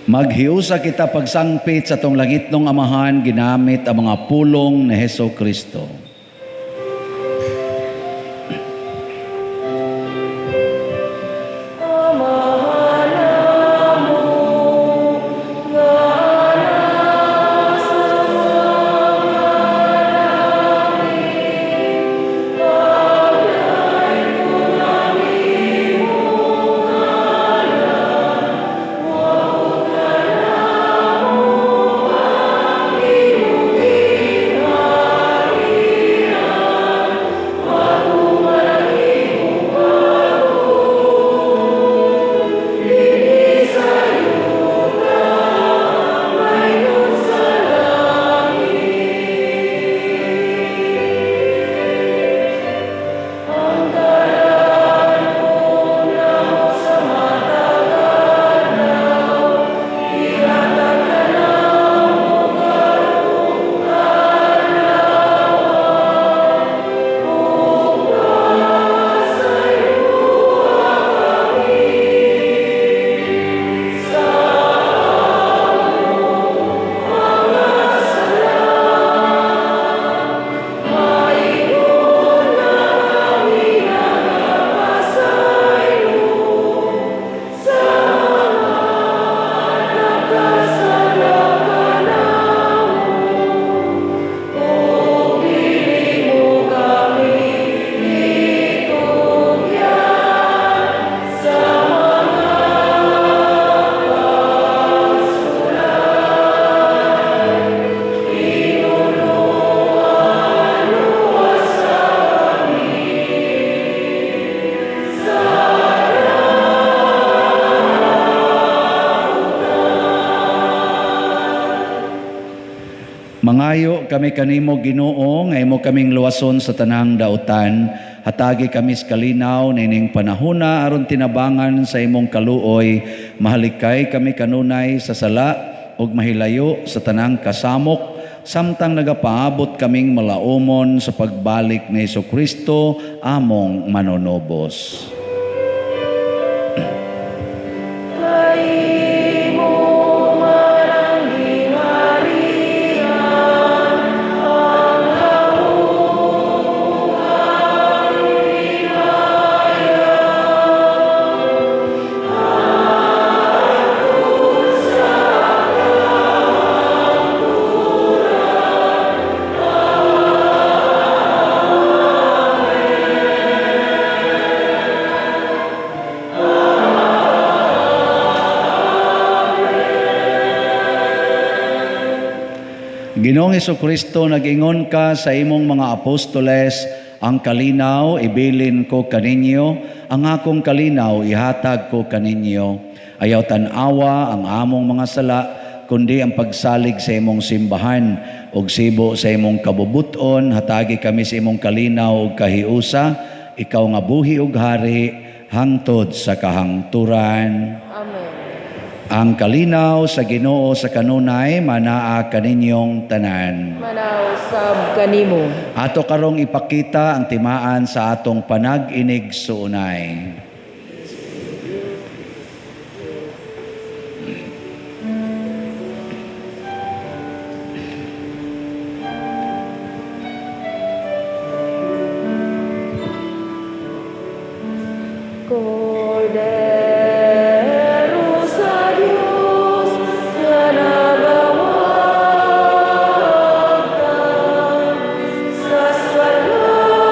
Maghiusa kita pagsangpit sa tong langitnong Amahan ginamit ang mga pulong ni Hesukristo. Amahan, Mangayo kami kanimo, Ginoo, nga imo kaming luwason sa tanang dautan. Hatagi kami sa kalinaw nining panahona aron tinabangan sa imong kaluoy. Mahalikay kami kanunay sa sala ug mahilayo sa tanang kasamok, samtang nagapaabot kaming malaumon sa pagbalik ni Hesukristo among manonobos. Ginoong Hesukristo, nag-ingon ka sa imong mga apostoles, ang kalinaw ibilin ko kaninyo, ang akong kalinaw ihatag ko kaninyo. Ayaw tan-awa ang among mga sala, kundi ang pagsalig sa imong simbahan ug sibo sa imong kabubuton, hatagi kami sa imong kalinaw ug kahiusa, ikaw nga buhi ug hari hangtod sa kahangturan. Amen. Ang kalinaw sa Ginoo sa kanunay manaa kaninyong tanan. Manaw sab kanimo. Ato karong ipakita ang timaan sa atong panag-inig suunay. Kordero sa Dios nga nagawagtang sa sala sa Kordero sa Dios nga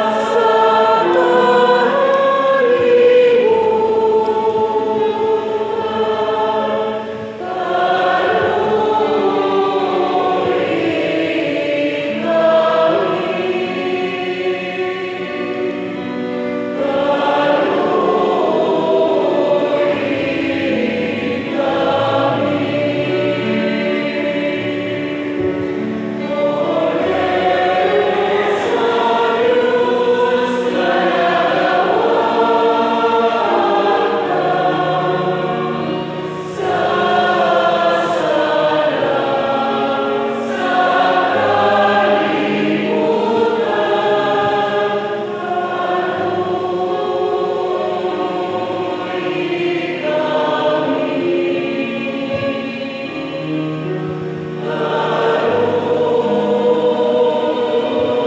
nagawagtang sa sala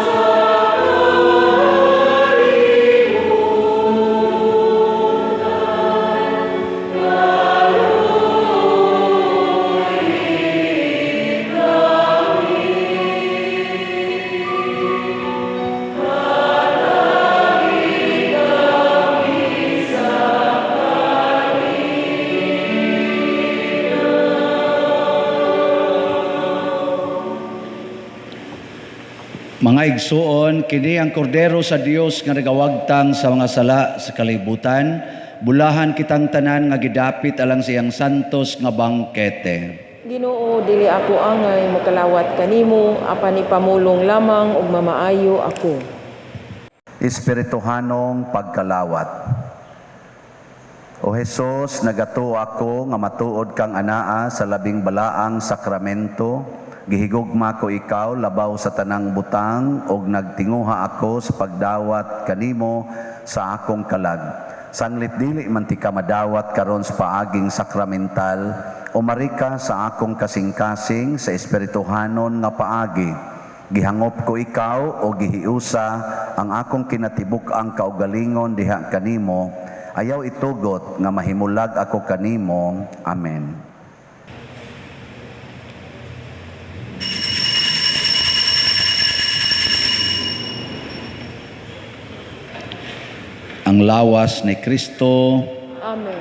sa Mga igsuon, kini ang kordero sa Dios nga nagawagtang sa mga sala sa kalibutan. Bulahan kitang tanan nga gidapit alang siyang santos nga bangkete. Ginoo, dili ako angay mokalawat kanimo, apan ipamulong lamang ug mamaayo ako. Espirituhanong pagkalawat. O Hesus, nagatuo ako nga matuod kang anaa sa labing balaang sakramento. Gihigugma ko ikaw labaw sa tanang butang ug nagtinguha ako sa pagdawat kanimo sa akong kalag. Sanglit dili man ti ka madawat karon sa paaging sakramental, umarika sa akong kasing-kasing sa espirituhanon nga paagi. Gihangop ko ikaw o gihiusa ang akong kinatibuk-ang kaugalingon diha kanimo. Ayaw itugot nga mahimulag ako kanimo. Amen. Ang lawas ni Kristo. Amen.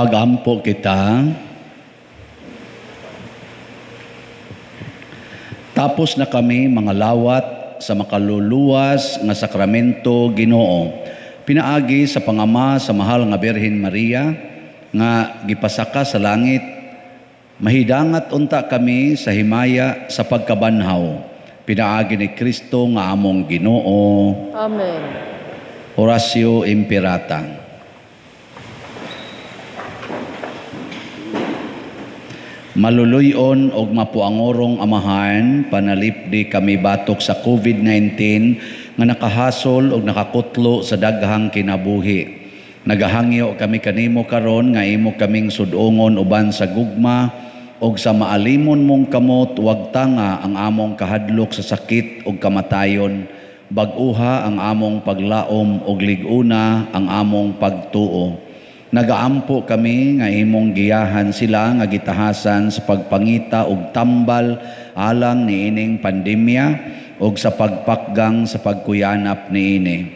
Magampo kita. Tapos na kami mga lawat sa makaluluwas nga sakramento Ginoo. Pinaagi sa pangama sa mahal nga Birhen Maria nga gipasaka sa langit, mahidangat unta kami sa himaya sa pagkabanhaw. Pinaagi ni Kristo nga among Ginoo. Amen. Oratio Imperata. Maluluyon og mapuangorong amahan, panalipdi kami batok sa COVID-19 nga nakahasol og nakakutlo sa daghang kinabuhi. Nagahangyo kami kanimo karon nga imo kaming sudongon uban sa gugma og sa maalimon mong kamot, wag tanga ang among kahadlok sa sakit og kamatayon. Bag-uha ang among paglaom og lig-una ang among pagtuo. Nagaampo kami nga imong giyahan sila nga gitahasan sa pagpangita og tambal alang niining pandemya og sa pagpakgang sa pagkuyanap niini.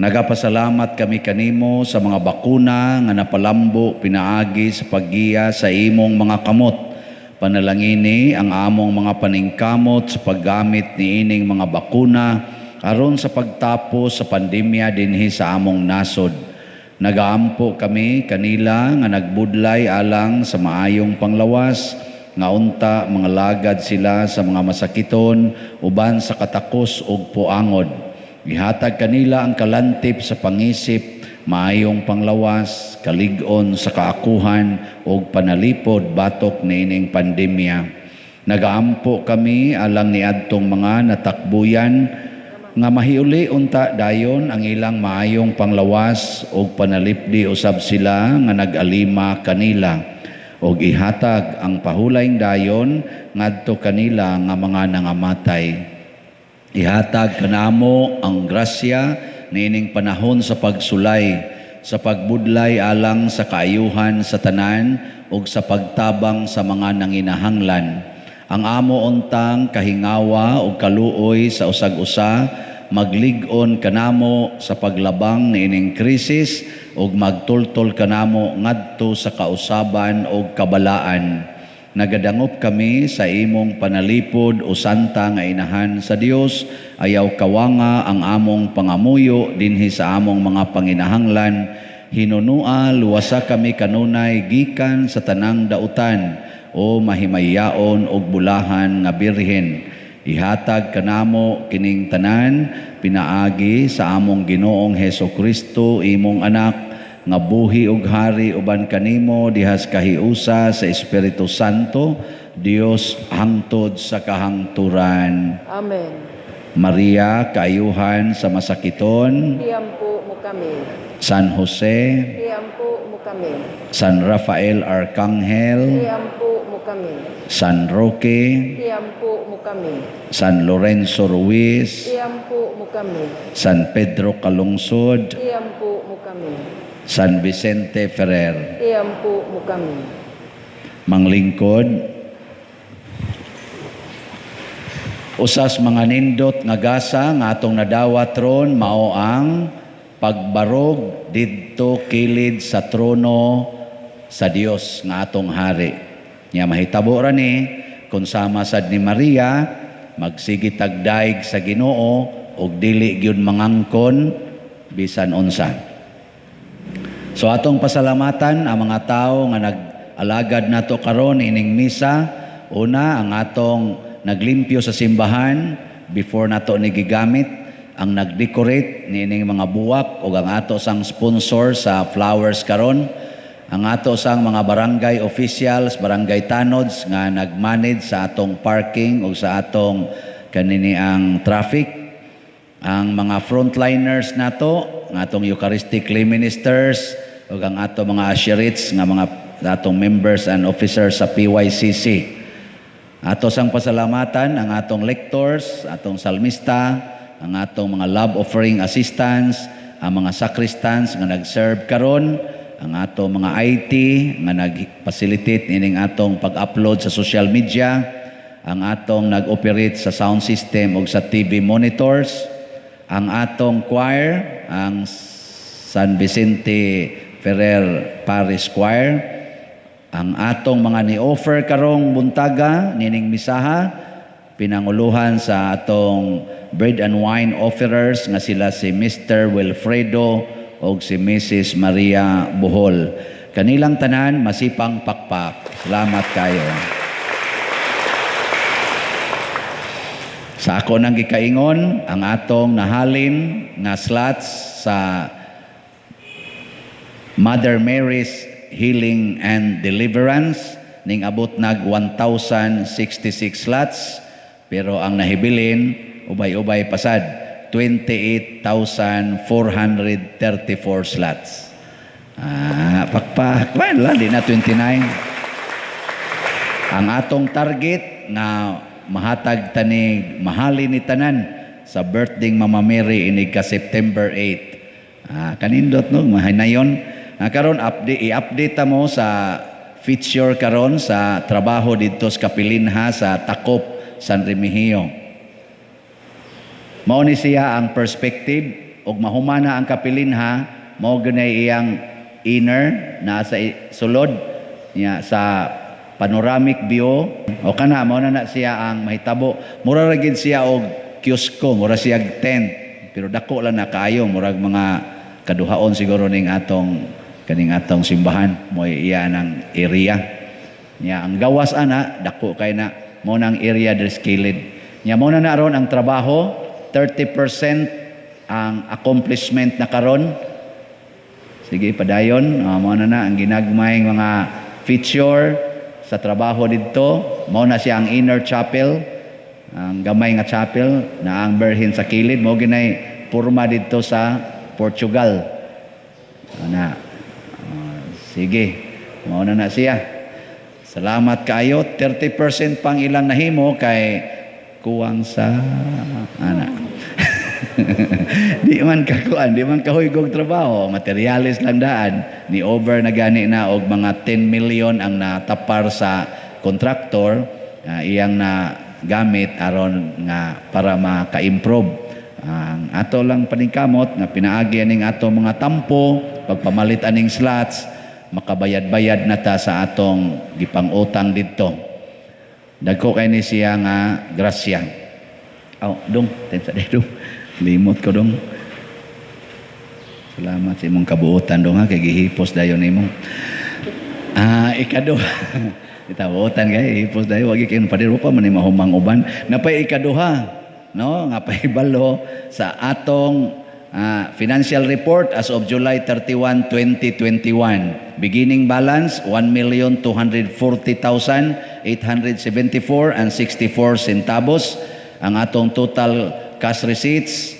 Nagapasalamat kami kanimo sa mga bakuna nga napalambo pinaagi sa paggiya sa imong mga kamot. Panalangini ang among mga paningkamot sa paggamit niining mga bakuna aron sa pagtapos sa pandemya dinhi sa among nasod. Nagaampo kami kanila nga nagbudlay alang sa maayong panglawas, nga unta mga lagad sila sa mga masakiton uban sa katakos ug puangod. Gihatag kanila ang kalantip sa pangisip, maayong panglawas, kalig-on sa kaakuhan ug panalipod batok niining pandemya. Nagaampo kami alang niadtong mga natakbuyan nga mahiuli unta dayon ang ilang maayong panglawas og panalipdi usab sila nga nag-alima kanila og ihatag ang pahulayng dayon ngadto kanila nga mga nangamatay. Ihatag kanamo ang grasya niining panahon sa pagsulay, sa pagbudlay alang sa kaayuhan sa tanan ug sa pagtabang sa mga nanginahanglan. Ang amo untang kahingawa ug kaluoy sa usag-usa maglig-on kanamo sa paglabang niining krisis ug magtultol kanamo ngadto sa kausaban ug kabalaan. Nagadangop kami sa imong panalipod o santa nga inahan sa Dios, ayaw kawanga ang among pangamuyo dinhi sa among mga panginahanglan. Hinunua luwasa kami kanunay gikan sa tanang dautan o mahimayaon og bulahan nga birhen. Ihatag kanamo kining tanan pinaagi sa among Ginoong Heso Kristo, imong anak, nga buhi ug hari uban kanimo dihas kahiusa sa Espiritu Santo, Dios hangtod sa kahangturan. Amen. Maria, kaayuhan sa masakiton. Iampo mo kami. San Jose. Iampo mo kami. San Rafael Arcangel. Iampo mo kami. San Roque. Iampo mo kami. San Lorenzo Ruiz. Iampo mo kami. San Pedro Calungsod. Iampo mo kami. San Vicente Ferrer. Iampo mo kami. Manglingkod, usas mga nindot nga gasa nga atong nadawat ron mao ang pagbarog didto kilid sa trono sa Dios nga atong hari. Nya mahitabo ra ni kung sama sad ni Maria magsige tagdaig sa Ginoo ug dili gyud mangangkon bisan unsa. So atong pasalamatan ang mga tawo nga nag-alagad nato karon ining misa. Una, ang atong naglimpyo sa simbahan before nato ni gigamit, ang nag-decorate niining mga buwak ug ang ato sang sponsor sa flowers karon, ang ato sang mga barangay officials, barangay tanods nga nag-manage sa atong parking ug sa atong kanini ang traffic, ang mga frontliners nato, ang atong Eucharistic lay ministers ug ang ato mga usherites nga mga atong members and officers sa PYCC. Ato sang pasalamatan ang atong lectors, atong salmista, ang atong mga love offering assistants, ang mga sacristans nga nag-serve karon, ang atong mga IT nga nag-facilitate ining atong pag-upload sa social media, ang atong nag-operate sa sound system ug sa TV monitors, ang atong choir, ang San Vicente Ferrer Parish Choir, ang atong mga ni-offer karong buntaga nining misaha, pinanguluhan sa atong bread and wine offerers nga sila si Mr. Wilfredo og si Mrs. Maria Bohol. Kanilang tanan masipang pakpak. Salamat kayo. Sa ako nang gikaingon, ang atong nahalin nga slots sa Mother Mary's Healing and Deliverance ning abot nag 1,066 slots, pero ang nahibilin ubay-ubay pasad 28,434 slots. Pakpak, well, di na 29. Ang atong target nga mahatag tani mahali ni tanan sa birthday Mama Mary inig ka September 8. Kanindot no, mahinayon. Karon update, i-update mo sa feature karon sa trabaho didto sa Kapilinha sa Takop, San Remigio. Mao ni siya ang perspective ug mahumana ang Kapilinha, mao gunay iyang inner na sa sulod niya sa panoramic view o kana mao na na siya ang mahitabo. Mura ra gid siya og kiosko, mura siya og tent, pero dako lang na kaayo, murag mga kaduhaon siguro ning atong kaning atong simbahan, mo iya nang area. Nya ang gawas ana dako kay na mo nang area dres kilid. Nya mo na na ron ang trabaho, 30% ang accomplishment na karon. Sige padayon, mo na na ang ginagmay mga feature sa trabaho didto. Mao na siya ang inner chapel, ang gamay nga chapel na ang berhin sa kilid, mao ginay porma didto sa Portugal. Ana. Sige, mao na na siya. Salamat kaayo. 30% pang ilang nahimo kay kuwang sa ana. Di man kakuan, di man kahuygog trabaho, materialis lang daan. Ni over na gani na og mga 10 million ang natapar sa kontraktor, iyang na gamit aron nga para maka-improve. Ang ato lang paningkamot nga pinaagi aning ato mga tampo, pagpamalit aning slots, makabayad-bayad na ta sa atong gipang-utang didto. Dagko kay ni siya nga grasya. Oh, dong, tensa dong. Limot ko dong. Salamat sa imong kabuotan dong ha, kay gihipos dayon nimo. Ikaduha. Itabuotan kay hipos dayon, wag kayo padir pa man ni mahumang uban. Napay ikaduha, no, nga pahibalo sa atong financial report as of July 31, 2021. Beginning balance 1,240,874.64 centavos. Ang atong total cash receipts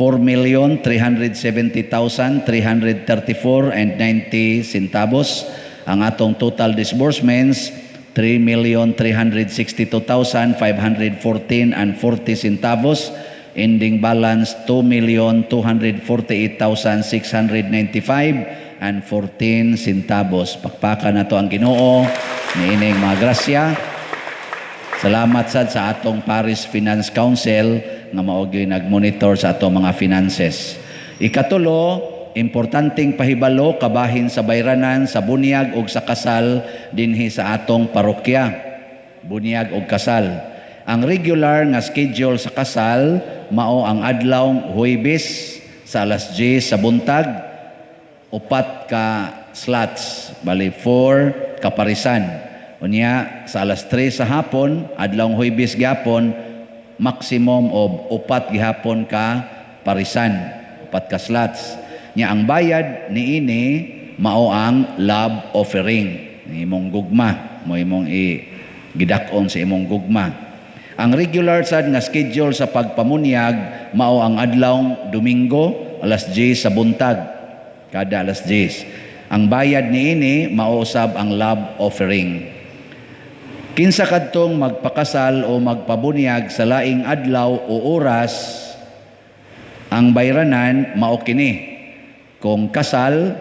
4,370,334.90 centavos. Ang atong total disbursements 3,362,514.40 centavos. Ending balance 2,248,695.14 centavos. Pakpakan na to ang Ginoo niining mga grasya. Salamat sad sa atong Parish Finance Council nga mao gyud nagmonitor sa atong mga finances. Ikatulo, importanteng pahibalo kabahin sa bayranan sa bunyag ug sa kasal dinhi sa atong parokya. Bunyag ug kasal. Ang regular nga schedule sa kasal mao ang adlaw Huwebes sa alas 10 sa buntag, 4 ka slots, bali 4 kaparisan. Unya sa alas 3 sa hapon, adlaw Huwebes gyapon, maximum of 4 gihapon ka parisan, 4 ka slots. Nya ang bayad niini mao ang love offering, imong gugma, mo imong i gidak-on sa imong gugma. Ang regular sad nga schedule sa pagpamunyag mao ang adlaw Domingo alas 10 sa buntag, kada alas 10. Ang bayad niini mao usab ang love offering. Kinsa kadtong magpakasal o magpabunyag sa laing adlaw o oras, ang bayranan mao kini. Kung kasal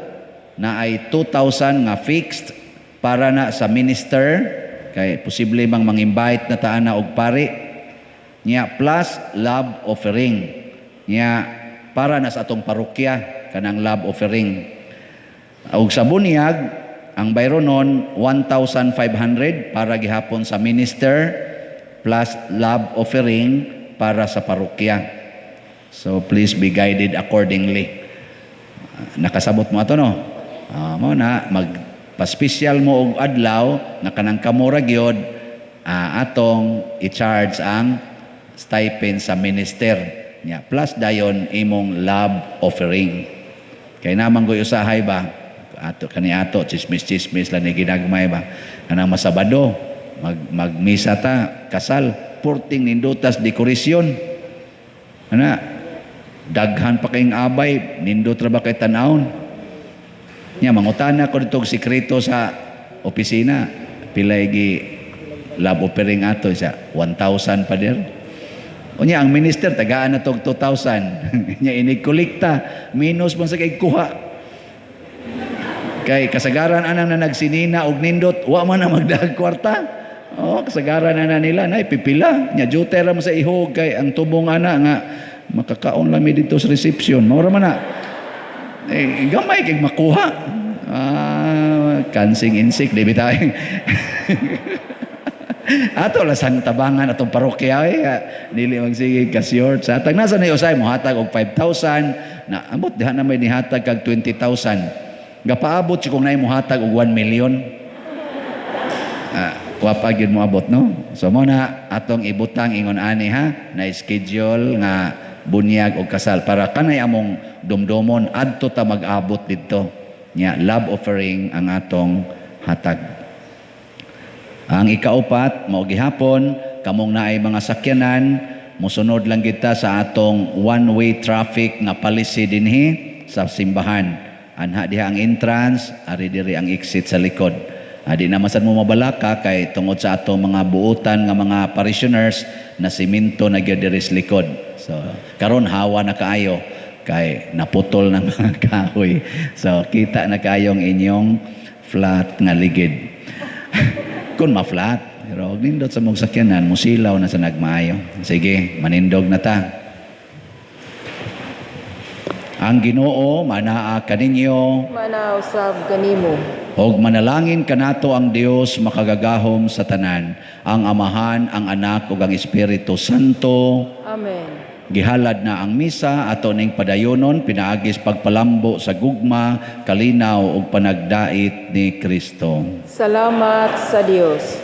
na ay 2,000 nga fixed para na sa minister, kay posible mang mang-invite na taan na og pari nya, plus love offering nya para na sa atong parokya kanang love offering. Ug sa bunyag, ang bayronon 1,500 para gihapon sa minister plus love offering para sa parokya. So please be guided accordingly. Nakasabot mo ato, no? Mo na mag pa-special mo og adlaw nga kanang kamura gyud, atong i-charge ang stipend sa minister nya plus dayon imong love offering. Kay naman goy usahay ba ato kani ato chismis-chismis lang ni ginagmay ba, kanang masabado magmisa ta kasal, purting nindutas dekorasyon ana, daghan pa kayong abay, nindot ra ba kay tan-awon nya. Mangutana ko dito og sekreto sa opisina, pilay gi love offering ato sa 1,000 pa der. Unya ang minister tagaan na tog 2,000 nya, inig kolekta minus man sa kay kuha, kay kasagaran anang na nagsinina og nindot, wa man na magdag kwarta. Oh, kasagaran ana nila nay pipila nya, juter ra mo sa ihog kay ang tubong ana nga makakaon lang mi dito sa reception, mao ra man na eh, gamay kay makuha. Kansing insik di bitaw. Ato lasang tabangan atong parokya eh, dili magsige ka short sa hatag. Nasa na usay mohatag og 5,000 na ambot diha na may nihatag kag 20,000. Gapaabot si kung naay mohatag og 1 million. Wa pa gyud moabot, no? So mo na atong ibutang ingon ani ha, na schedule nga bunyag og kasal para kanay among dumdomon adto ta mag-abot didto nya, love offering ang atong hatag. Ang ikaupat, mao gihapon kamong naay mga sakyanan, mosunod lang kita sa atong one-way traffic nga policy dinhi sa simbahan. Anha diha ang entrance, ari diri ang exit sa likod. Adi na masad mo mabalaka kay tungod sa atong mga buutan nga mga parishioners na simento na gyud diri sa likod. So karon hawa na kaayo kay naputol ng mga kahoy. So kita na kaayong inyong flat nga ligid. Kung ma-flat, pero og nindot sa mong sakyanan, musilaw na sa nagmaayo. Sige, manindog na ta. Ang Ginoo manaa kaninyo. Manaa usab kanimo. Og manalangin kanato ang Dios makagagahom sa tanan, ang Amahan, ang Anak ug ang Espiritu Santo. Amen. Gihalad na ang misa, ato ning padayonon pinaagis pagpalambo sa gugma, kalinaw ug panagdait ni Kristo. Salamat sa Dios.